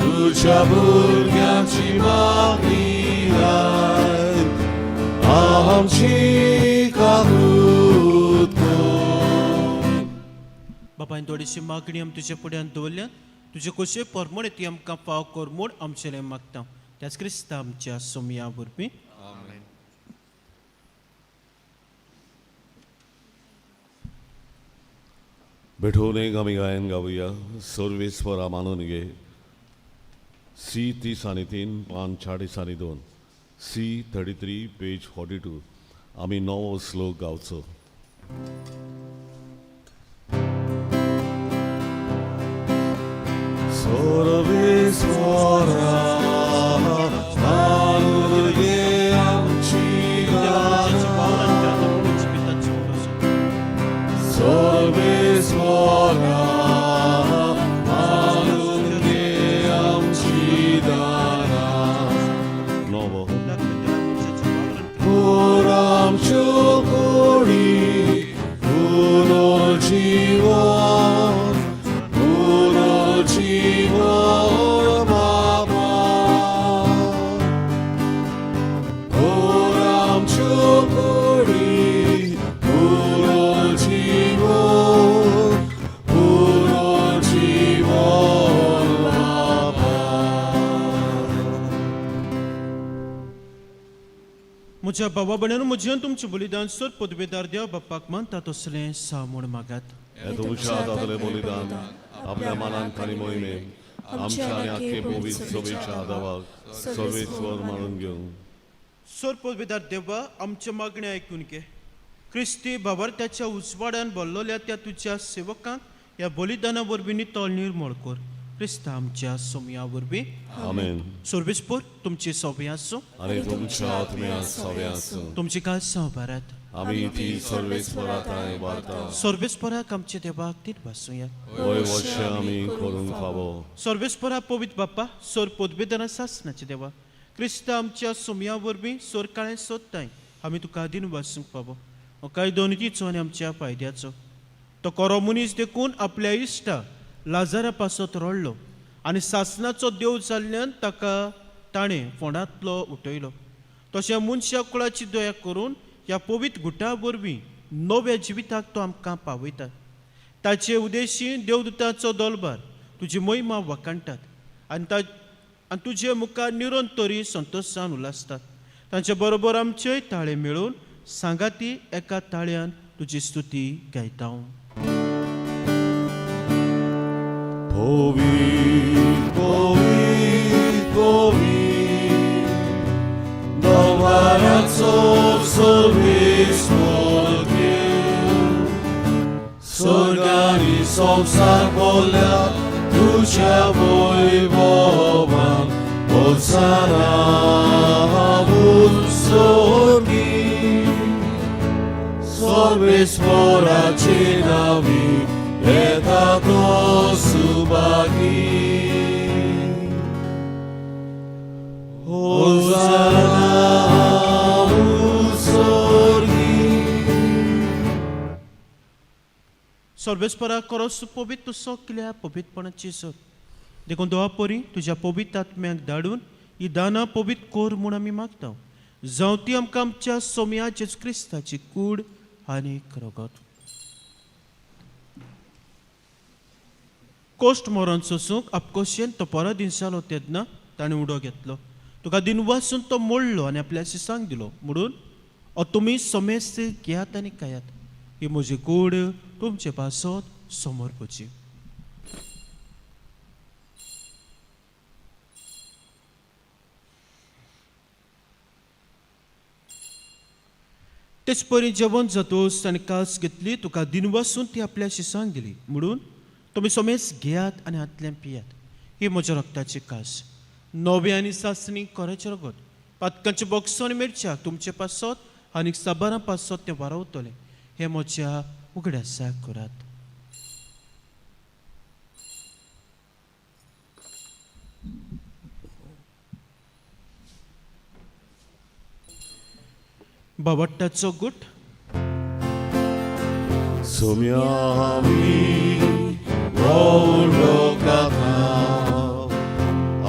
तुझ्या भुरग्यांची मागणी आयक, आमची काकूत कर. बापायन थोडीशी मागणी आमी तुज्या फुड्यान दवरल्या, तुजे कशे परमणे ती आमकां फाव कर म्हूण आमचें मागता, त्याच क्रिस्ता आमच्या सोमया वरवीं. भेटवून एक आमी गायन गावया. सर्वेस्वरा मानून घे. सी 33, पान 42, C 33, page 42. आमी नवो श्लोक गावचो. सर्वेस्वरा मानून घे आमची गारा. सर्वेस्वरा मानून घे आमची दारा. नवो. पुर आमच्यो कुडी पुनर्जीवन, पुनर्जीवन बाबा. पुर आमच्यो कुडी पुनर्जीवन, पुनर्जीवन बाबा. म्हज्या बाबा भयणांनो, म्हजें तुमचें बलिदान सोर पदवेदार देव बाप्पाक मानता तसलें सा म्हूण मागात. हे तुमच्या हातांतलें बलिदान आपल्या मनान आनी मोहिमेन आमच्या आनी आख्खे पवित्र सभेच्या आदावाक सर्वेस्वर मानून घेवं. सोर पदवेदार देवा, आमच्यो मागण्यो आयकून घे. क्रिस्ती भावार्थ्याच्या उजवाडान बोल्लोल्या त्या तुज्या सेवकांक ह्या बलिदाना वरवीं नितळ निर्मळ कर क्रिस्ता आमच्या सोमया वरवीं. आमेन. सर्वेस्पोर तुमची सोबी आसूं. आनी तुमच्या आत्म्या सवे आसूं. तुमची काल भरात. आमी ती सर्वेस्परा थंय वार्ता. सर्वेस्पराक आमच्या देवाक तीन भासूया. वय वर्ष आमी करूंक फावो. सर्वेस्परा पवित्र बाप्पा सोर पदवेदाना सासनाचे देवा क्रिस्ता आमच्या सोमया वरवीं सोर काळें सोदताय आमी तुका दिन वासूंक फावो हो कायदो नितीचो आनी आमच्या फायद्याचो. तो कोरो मनीस देखून आपल्या इश्टा लाजारा पासत रडलो आनी सासनाचो देव जाल्ल्यान ताका ताणें फोंडांतलो उठयलो. तशें मनशा कुळाची दया करून ह्या पवित्र गुटा वरवीं नव्या जिविताक तो आमकां पावयता. ताचे उदेशी देवदूताचो दलबार तुजी महिमा वाखाणटात आनी तुजे मुखार निरंतरी संतोशान उल्हासतात. तांचे बरोबर आमचेय ताळे मेळून सांगाती एका ताळ्यान तुजी स्तुती गायता. पवित्र पवित्र पवित्र दवाराचो सर्वेस्पर देव स्वर्गानी संवसार बोल्या तुज्या वैभवान. होसाना उत्सर्गी सर्वेस्पराचे नावी येता तो सुभागी. होसाना उत्सर्गी. सर्वेस्परा करोस पवित्र सगल्या पवित्रपणाची सर देखून देवा परी तुज्या पवित्र आत्म्याक धाडून ही दानां पवित्र कर म्हूण आमी मागता. जावं ती आमकां आमच्या सोमया जेजू क्रिस्ताची कूड आनी रगत. कोश्ट मरण सोसूंक आपकोशेन तो परत दिनसालो तेन्ना ताणें उडो घेतलो. तुका दिन वासून तो मोडलो आनी आपल्या शिसांक दिलो म्हणून ओ तुमी समेस्त घेयात आनी खायात. ही म्हजी कूड तुमचे पासत समर्पची. तेच परी जेवण जातोस ताणें कास घेतली तुका दिनवासून ती आपल्या शिसांक दिली म्हणून तुमी समेज घेयात आनी हातल्यान पियात. ही म्हज्या रक्ताची कास नवे आनी सासणी कोराचें रगत पातकांचे बॉक्स आनी मिरच्या तुमचे पासत आनी साबारां पासत तें वारवतलें. हें म्हज्या उगडासाक करात. बावट्टाचो गुट. सोम्या आमी व्हडलो काथा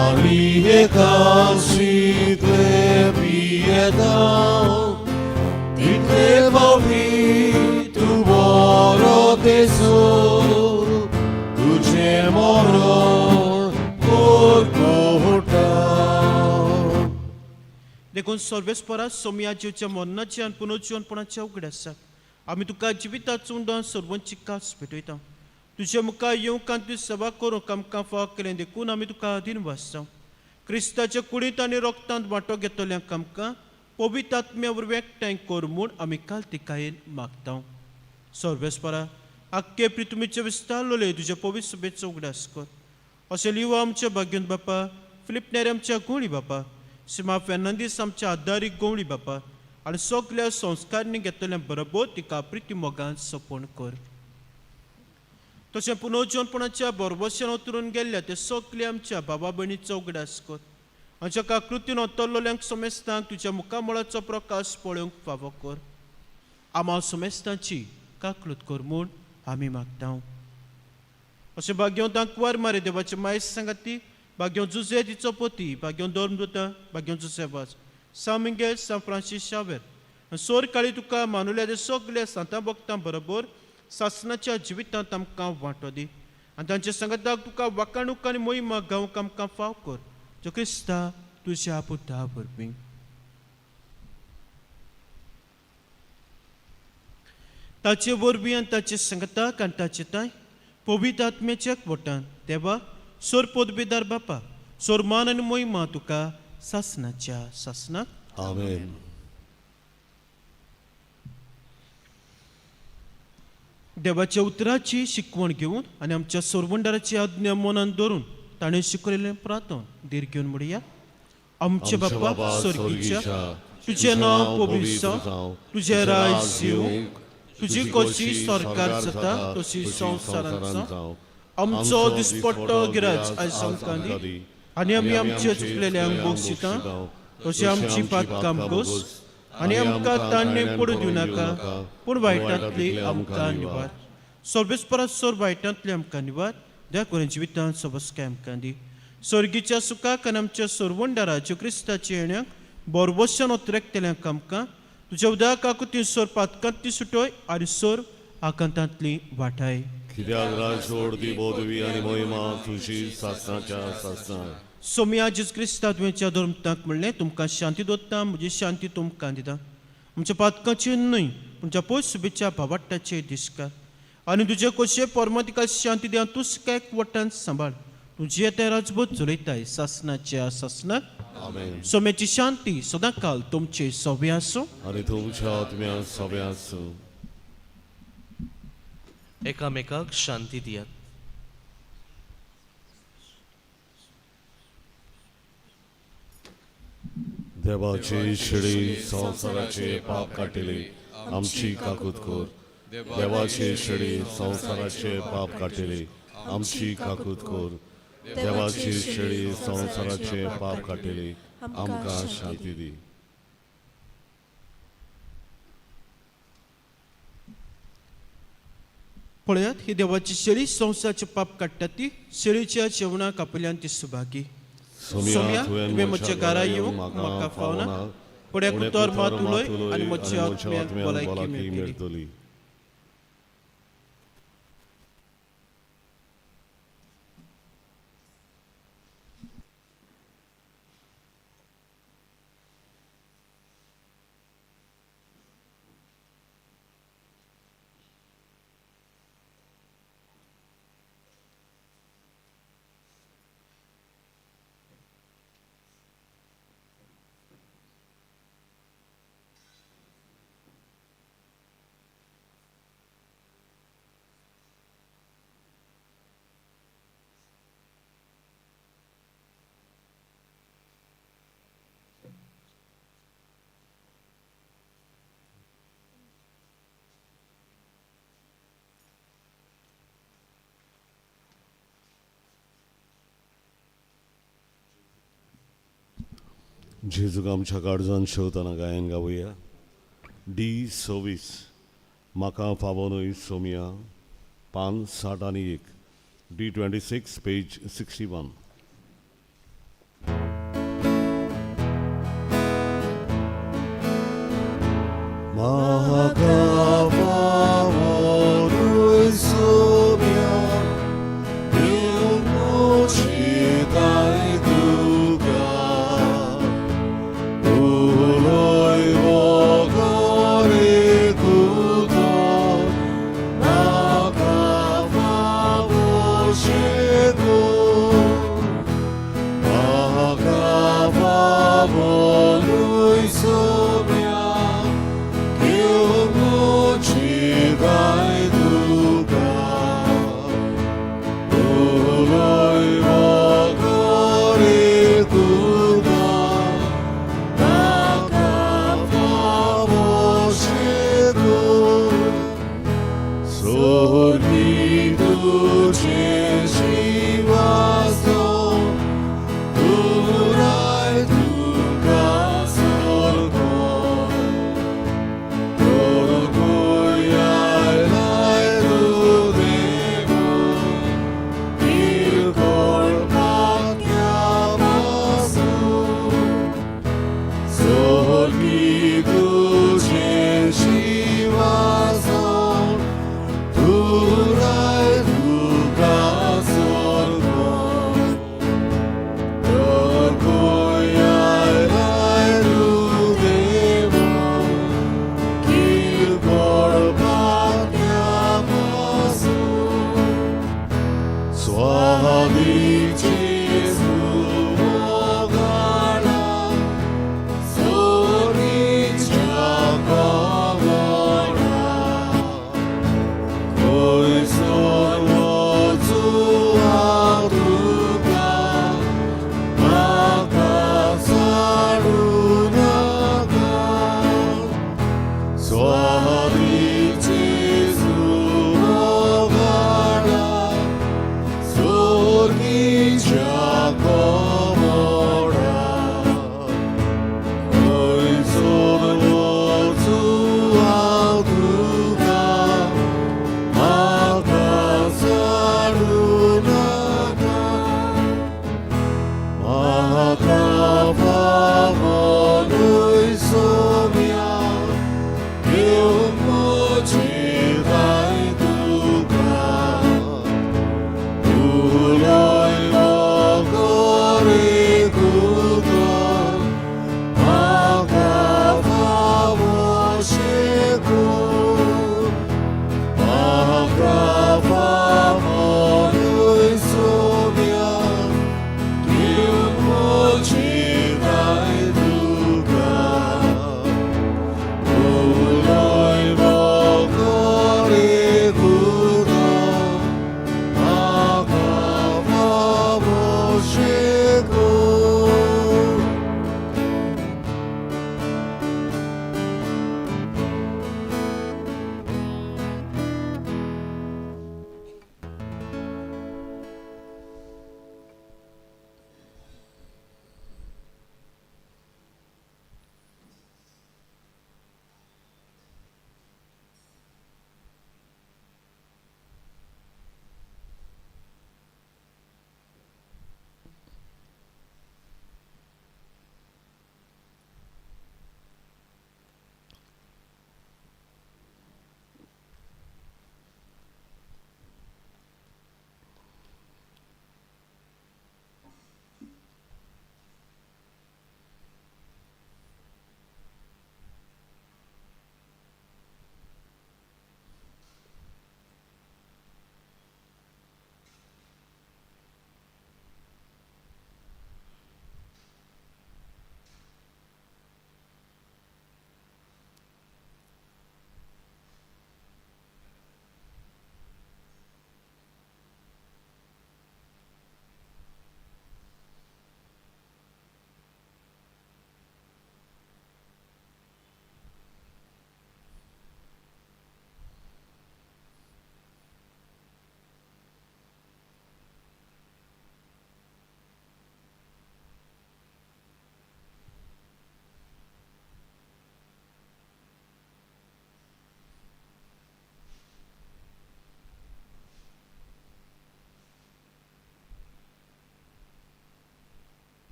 आमी एकाशींतले पियेता तितले फावटी तूं बरो तेसो तुजें मरण कोरकोटा. देखून सर्वेस्परा सोमया जिवच्या मरणाचे आनी पुनर्जिवनपणाचे उगडासाक आमी तुका जिविताचो उंडो सर्वांची कास भेटयता. तुजे मुखार येवंक आनी तुजी सेवा करूंक आमकां फाव केलें देखून आमी तुका अधीन वाचता. क्रिस्ताच्या कुडींत आनी रक्तांत वांटो घेतल्यांक आमकां पवित्र आत्म्या वरवीं एकठांय कर म्हूण आमी कालतिकायेन मागता. सर्वेस्परा आख्खे प्रितुमीचे विस्तारलोले तुज्या पवित्र सभेचो उगडास कर. अशें लिव आमच्या भाग्योन बापा फिलीप नेरे आमच्या गोंवळी बापा सीमा फेर्नांदीस आमच्या आदारीक गोंवळी बापा आनी सगल्या संस्कारांनी घेतल्या बरोबर तिका प्रिती मोगान सपण कर. तशें पुनर्जीवनपणाच्या बरबशान उतरून गेल्ल्या ते सगल्या आमच्या बाबा भयणीचो उगडास कर. आमच्या काकृतीन अतरलोल्यांक समेस्तांक तुज्या मुखामळाचो प्रकाश पळोवंक फावो कर. आमा समेस्तांची काकलूत कर म्हूण आमी मागता. अशें भाग्यों दांकवार मारे देवाचे मायस सांगाती भाग्यों जुजे तिचो पोती भाग्यों धर्मदूता भाग्यों जुजे वाज सान मिंगेल सान फ्रांसीस शावेर सोर काळी तुका मानुल्या ते सगल्या सांतां भक्तां बरोबर सासनाच्या जिवितांत आमकां वांटो दी आनी तांच्या सांगाताक तुका वाकाणूक आनी मोहिमा गावंक आमकां फाव कर जो क्रिस्ता तुज्या पुता वरवीं. ताचे वरवीं आनी ताचे सांगाताक आनी ताचे ताय पवित्र आत्म्याच्या वटान देवा सोर पोदबेदार बापा सोर मान आनी मोहिमा तुका सासनाच्या सासनाक. आमेन. देवाच्या उतराची शिकवण घेवन आनी आमच्या सोरवंडाराची आज्ञा मनान धरून ताणें शिकयलें प्रार्थन धीर घेवन म्हणया. आमचे बापा स्वर्गीच्या, तुजें नांव पवित्र जावं, तुजें राज येवं, तुजी कशी सरकार जाता तशी संवसारांत जावं. आमचो दिसपट्टो गिराज आयज आमकां दी आनी आमी आमचे चुकलेल्यांक बक्षिता तशें आमची पातकां गोस आनी आमकां ताणणे पडूं दिवं नाका, पूण वायटांतली आमकां निवार. सर्वेस्परा सोर वायटांतली आमकां निवार, द्या करून जिवितांत सबसकाय आमकां दी. स्वर्गीच्या सुखाक आनी आमच्या सोरवंडाराच्यो क्रिस्ताच्या येण्याक बोरवशान ओतरेकतल्यांक आमकां तुज्या उदक आकुती सोर पातकांतली सुटोय आनी सोर आकांतांतली वाटाय. कित्याक राजवड ती बोधवी आनी मोहिमा तुजी सासणाच्या सासणा. सोमया जेजू क्रिस्ता तुवेंच्या धर्मताक म्हणलें, तुमकां शांती दवरता, म्हजी शांती तुमकां दिता. आमच्या पातकाचे न्हय तुमच्या पयस सुबेच्या भावाट्टाचे दिसकार आनी तुजे कशे परमतिका शांती दिया, तूं एक वट्टान सांबाळ. तुजें तें राजबोध चलयताय सासणाच्या सासणाक. आमेन. सोम्याची शांती सदांकाल तुमचे सोबे आसूं आनी तुमच्या आत्म्या सोबे आसूं. एकामेकाक शांती दियात. देवाची शिडी संवसाराचे पाप काडटली आमची काकूत कर. देवाची शिडी संवसाराचे पाप काडटली आमची काकूत कर. देवाची शिडी संवसाराचे पाप काडटली आमकां शांती दी. पळयात, ही देवाची शेळी संवसाराचे पाप काडटा ती शेळीच्या जेवणाक आपल्यान ती सुभागी. सोम्या, तुवें म्हज्या घरा येवंक म्हाका फावना, पूण एक उतर मात उलय आनी म्हज्या आत्म्याक भलायकी मेळटली. मेळटली. जेजूक आमच्या काळजान शेवतना गायन गावया. डी 26 म्हाका फावो न्हय सोमया, पान 61, डी 26 पेज 61. म्हाका फावो न्हय सोमया,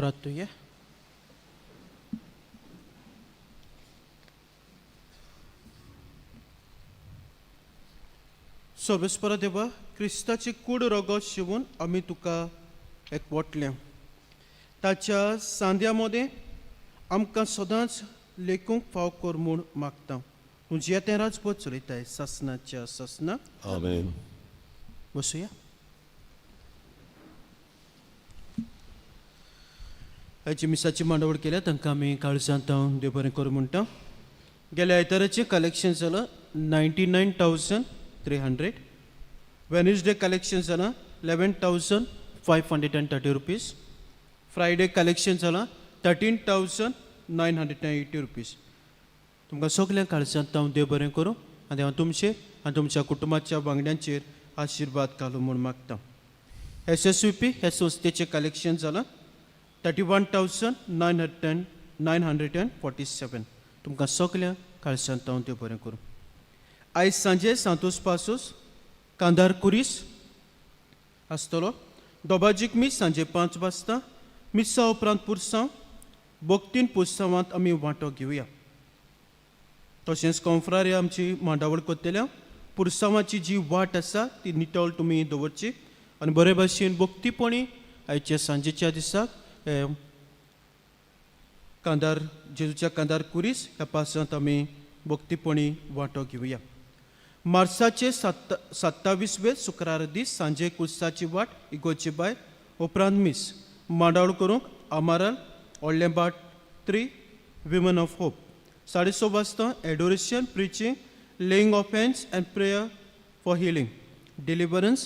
प्रार्थुया. सर्वेस्परा देवा, क्रिस्ताची कूड रगत शिवून आमी तुका एकवटल्या. ताच्या सांद्या मदें आमकां सदांच लेखूंक फाव कर म्हूण मागता. तूं जियेतें राजपत चलयताय सासनाच्या सासना. आमेन. बसुया. आयची मिसाची मांडावळ केल्या तांकां आमी काळजांत हांव देव बरें करूं म्हणटा. गेल्या आयताराचें कलेक्शन जालां 99,300. वेनसडे कलेक्शन जालां 11,530 rupees. Friday collection जालां 13,980 रुपीज. तुमकां सगळ्या काळजांत हांव देव बरें करूं आनी हांव तुमचेर आनी तुमच्या कुटुंबाच्या वांगड्यांचेर आशिर्वाद घालूं म्हूण मागता. एस एस यू पी हे संस्थेचें कलेक्शन जालां 31,000 947. तुमकां सगळ्या काळजांत हांव देव बरें करूं. आयज सांजे सांतोस पासोस कांदार कुरीस आसतलो. दोबाजीक मीस सांजे 5 वाजता. मिसा उपरांत पुरसांव. भक्तीन पुरसांवांत आमी वांटो घेवया. तशेंच कोंफ्रारी आमची मांडावळ करतल्या पुरसांवाची जी वाट आसा ती नितळ तुमी दवरची आनी बरे भाशेन भक्तीपणी आयच्या सांजेच्या दिसाक कांदार जेजूच्या कांदार कुरीस ह्या पासांत आमी भक्तीपणी वांटो घेवया. मार्साचे 27वे शुक्रार दीस सांजे कुर्साची वाट इगोची बाय उपरांत मीस. मांडावळ करूंक आमाराल ओडलें बाट 3 विमन ऑफ होप. 6:30 वाजता adoration, preaching, laying of hands and prayer for healing, deliverance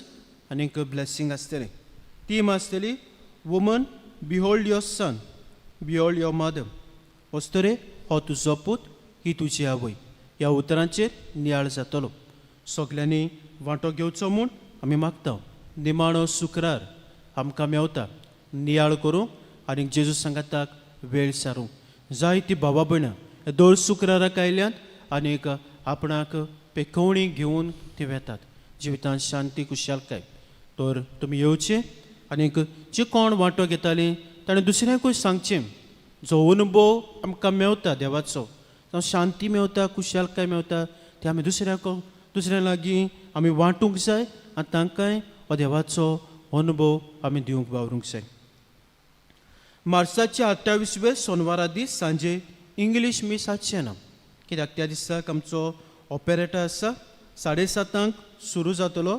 आनीक ब्लेसींग आसतलें. थीम आसतली woman behold your son, behold your mother. अस्तरे हो तुजो पूत, ही तुजी आवय ह्या उतरांचेर नियाळ जातलो. सगल्यांनी वांटो घेवचो म्हूण आमी मागता. निमाणो शुक्रार आमकां मेवता नियाळ करूंक आनी जेजू सांगाताक वेळ सारूंक. जायती भावा भयणां दर शुक्राराक आयल्यात आनीक आपणाक पेखवणी घेवन ते वेतात, जिवितांत शांती खुशालकाय. तर तुमी येवचें आनीक जे कोण वांटो घेतालीं ताणें दुसऱ्यांकूय सांगचें. जो अनुभव आमकां मेवता देवाचो, जावं शांती मेवता, खुशालकाय मेवता, ते आमी दुसऱ्याक दुसऱ्या लागीं आमी वांटूंक जाय आनी तांकांय हो देवाचो अनुभव आमी दिवंक वावरूंक जाय. मार्साच्या 28वे सोनवारा दीस सांजे इंग्लीश मीस आसचें ना, कित्याक त्या दिसाक आमचो ऑपेरेटर आसा, 7:30 सुरू जातलो.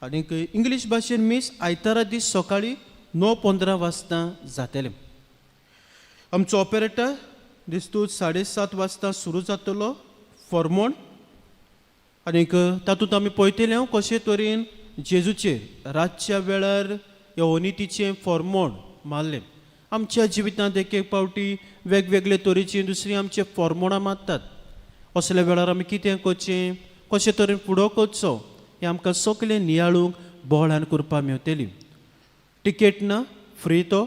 आनीक इंग्लीश भाशेन मीस आयतारा दीस सकाळीं 9:15 वाजता जातलें. आमचो ऑपेरेटर दिस्तूच 7:30 वाजता सुरू जातलो फॉर्मोण. आनीक तातूंत आमी पळयतले हांव कशे तरेन जेजूचेर रातच्या वेळार ह्या अनितीचें फॉर्मोण मारलें. आमच्या जिवितांत एक एक फावटी वेगवेगळे तरेचीं दुसरीं आमचे फॉर्मोणां मारतात. असल्या वेळार आमी कितें करचें, कशे तरेन फुडो करचो हें आमकां सगळें नियाळूंक बोळान करपाक मेवतली. टिकेट ना, फ्री तो,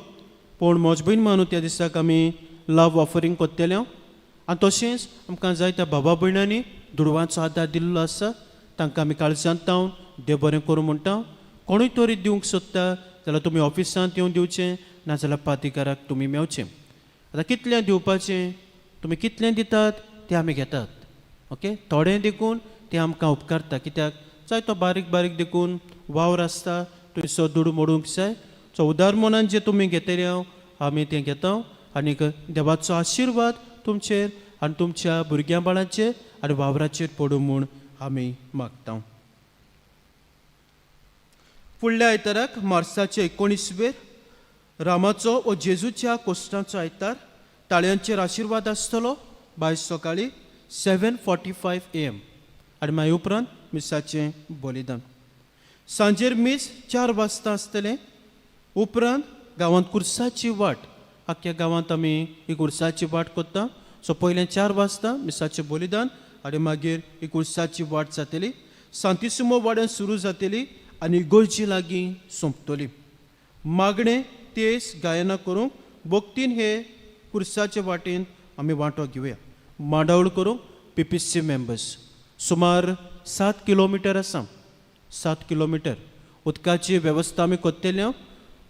पूण म्हज भयण मानू त्या दिसाक आमी लव ऑफरींग करतले. आनी तशेंच आमकां जायत्या बाबा भयणांनी दुडवांचो आदार दिल्लो आसा, तांकां आमी काळजांत हांव देव बरें करूं म्हणटा. कोणूय तरी दिवंक सोदता जाल्यार तुमी ऑफिसांत येवन दिवचें, नाजाल्यार पातीकाराक तुमी मेवचें. आतां कितलें दिवपाचें, तुमी कितलें दितात तें आमी घेतात. ओके, थोडें देखून तें आमकां उपकारता, कित्याक जायतो बारीक बारीक देखून वावर आसता, थंयसर दुडू मोडूंक जाय. सो उदार मनान जे तुमी घेतले हांव आमी तें घेता आनीक देवाचो आशिर्वाद तुमचेर आनी तुमच्या भुरग्यां बाळांचेर आनी वावराचेर पडूं म्हूण आमी मागता. फुडल्या आयताराक मार्साचे 19वेर रामाचो ओ जेजूच्या कोश्टांचो आयतार. ताळयांचेर आशिर्वाद आसतलो बाय सकाळीं 7:45 AM आनी मागीर उपरांत मिसाचें बलिदान. सांजेर मीस 4 वाजता आसतलें. उपरांत गांवांत कुर्साची वाट. आख्ख्या गांवांत आमी ही कुर्साची वाट करता. सो पयलें 4 वाजता मिसाचें बलिदान आनी मागीर ही कुर्साची वाट जातली. सांतिसुमो वाड्यान सुरू जातली आनी इगर्जी लागीं सोंपतली. मागणें तेज गायनां करूंक भक्तीन हे कुर्साचे वाटेन आमी वांटो घेवया. मांडावळ करूंक पीपीसी मेंबर्स. सुमार 7 किलोमिटर आसा, 7 किलोमिटर. उदकाची वेवस्था आमी करतले,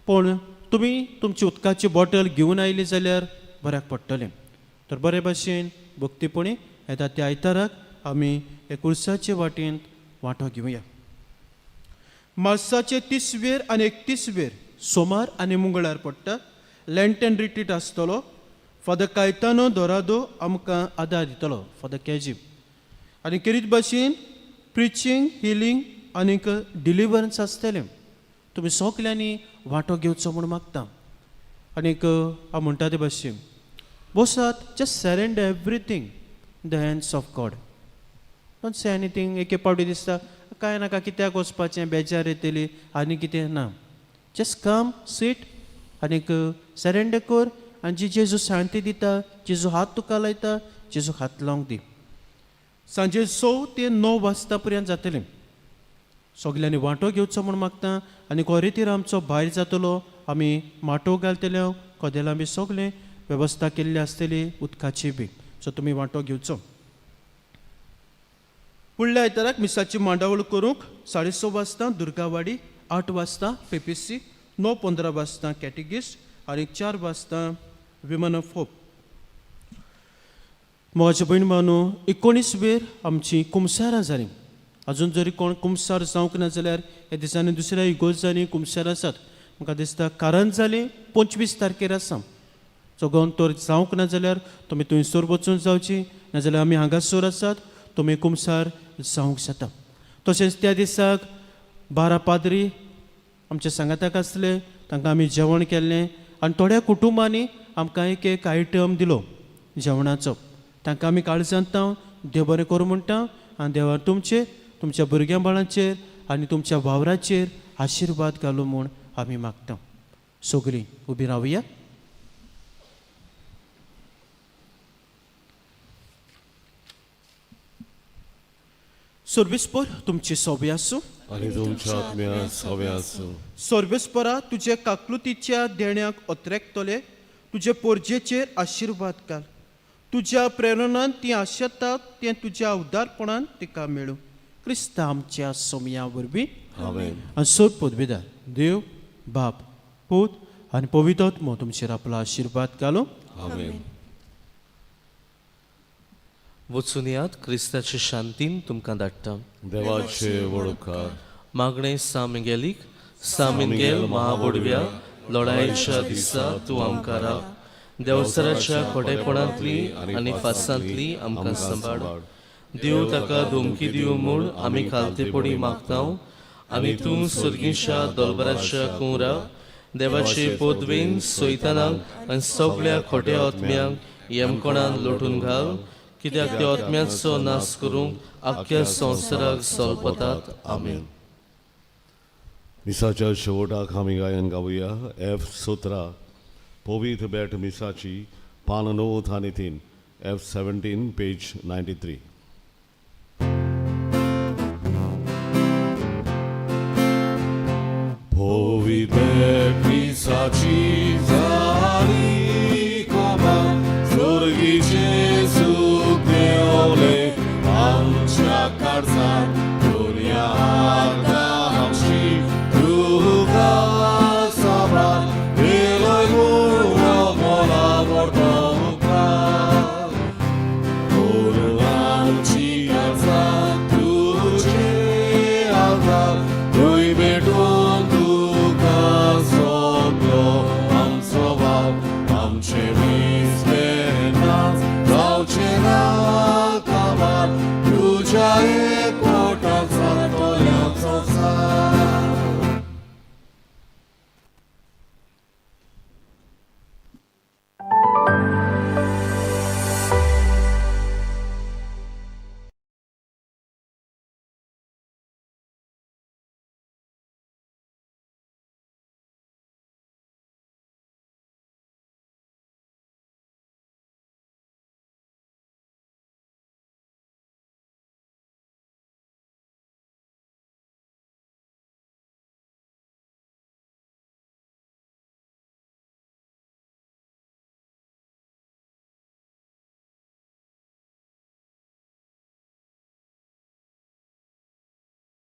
पूण तुमी तुमची उदकाची बॉटल घेवन आयली जाल्यार बऱ्याक पडटलें. तर बरे भाशेन भक्तीपणी येता त्या आयताराक आमी हे कुर्साचे वाटेंत वांटो घेवया. मार्साचे 30 वेर आनी 31 वेर सोमार आनी मंगळार पडटा. लँटन रिट्रीट आसतलो. फादर कायतानो दोरादो आमकां आदार दितलो, फादर केजी. आनी केरीत भाशेन प्रिचींग, हिलींग आनीक डिलिवरन्स आसतलें. तुमी सगल्यांनी वांटो घेवचो म्हूण मागता. आनीक हांव म्हणटा ते भाशेन बसात, just surrender everything in the hands of God. Don't say anything. एके पावटी दिसता कांय नाका, कित्याक वचपाचें, बेजार येतली आनी कितें ना. जस्ट कम सीट आनीक सरेंडर कर आनी जी जेजू शांती दिता, जेजू हात तुका लायता, जेजू हात लावंक दी. सांजे 6 ते 9 वाजता पर्यंत जातलें. सगल्यांनी वांटो घेवचो म्हूण मागता. आनी कोरेतीर आमचो भायर जातलो, आमी माटोव घालतले, कदेलां बी सगळें वेवस्था केल्ली आसतली, उदकाची बी. सो तुमी वांटो घेवचो. फुडल्या आयताराक मिसाची मांडावळ करूंक 6:30 वाजता दुर्गावाडी, 8 वाजता पेपीसी, 9:15 वाजता कॅटेगिस्ट आनी 4 वाजता विमन ऑफ होप. म्हज्या भयण भावनो, 19 वेर आमची कुमसारां जालीं. अजून जरी कोण कुमसार जावंक ना जाल्यार ह्या दिसांनी दुसऱ्या इगोर्जांनी कुमसार आसात. म्हाका दिसता कारण जालें 25 तारखेर आसा. सो तर जावंक ना जाल्यार तुमी थंयसर वचून जावची, नाजाल्यार आमी हांगासर आसात, तुमी कुमसार जावंक जाता. तशेंच त्या दिसाक 12 पाद्री आमच्या सांगाताक आसले, तांकां आमी जेवण केल्लें आनी थोड्या कुटुंबांनी आमकां एक एक आयटम दिलो जेवणाचो. तांकां आमी काळजांत देव बरें करूं म्हणटा आनी देवान तुमचेर, तुमच्या भुरग्यां बाळांचेर आनी तुमच्या वावराचेर आशिर्वाद घालूं म्हूण आमी मागता. सगळीं उबी रावया. सर्वेस्पर तुमची सोबी आसूं आनी तुमच्या आत्म्या सोबे आसूं. सर्वेस्परा तुजे काकलुतीच्या देण्याक अत्रेकतले, तुजे पोरजेचेर आशिर्वाद घाल. तुज्या प्रेरणान ती आशेतात तें तुज्या उदारपणान तिका मेळूं. क्रिस्ता आमच्या सोमया वरवीं. आमेन. आनी सोद पदवीदार देव बाप पूत आनी पवित्र आत्मो तुमचेर आपलो आशिर्वाद घालूं. आमेन. वचून यात, क्रिस्ताचे शांतीन तुमकां धाडटा. देवाचे व्हड उपकार. मागणें सा मिगेलीक, सा मिगेल महावोडव्या लढायेच्या दिसा तूं आमकां राख. देवसराच्या खोटेपणांतली आनी फासांतली आमकां सांबाळ. देव ताका धमकी दिवं म्हूण आमी खालतेपणी मागता. आनी तूं सर्गीच्या दोलबराच्या कुंवरा देवाचे पदवेन सैतानाक आनी सगळ्या खोट्या आत्म्यांक यमकोणान लोटून घाल, कित्याक त्या आत्म्याचो नाश करूंक आख्ख्या संवसाराक सोलपतात. आमेन. मिसाच्या शेवटाक आमी गायन गावया एफ 17 पवित्र बेट मिसाची पान 9 आनी 3, एफ 17 पेज 93. पवित्र बेट मिसाची जाली कोबा स्वर्गीचे सूख देवले आमच्या काळजात दुर्या आमची तुका साबार वेलोय मोला मोडतो उपकार. आमची काळजात तुझे आधार थंय भेटून तुका सोंपलो आमचो बाप. आमचे वीस नाच जावचे ना.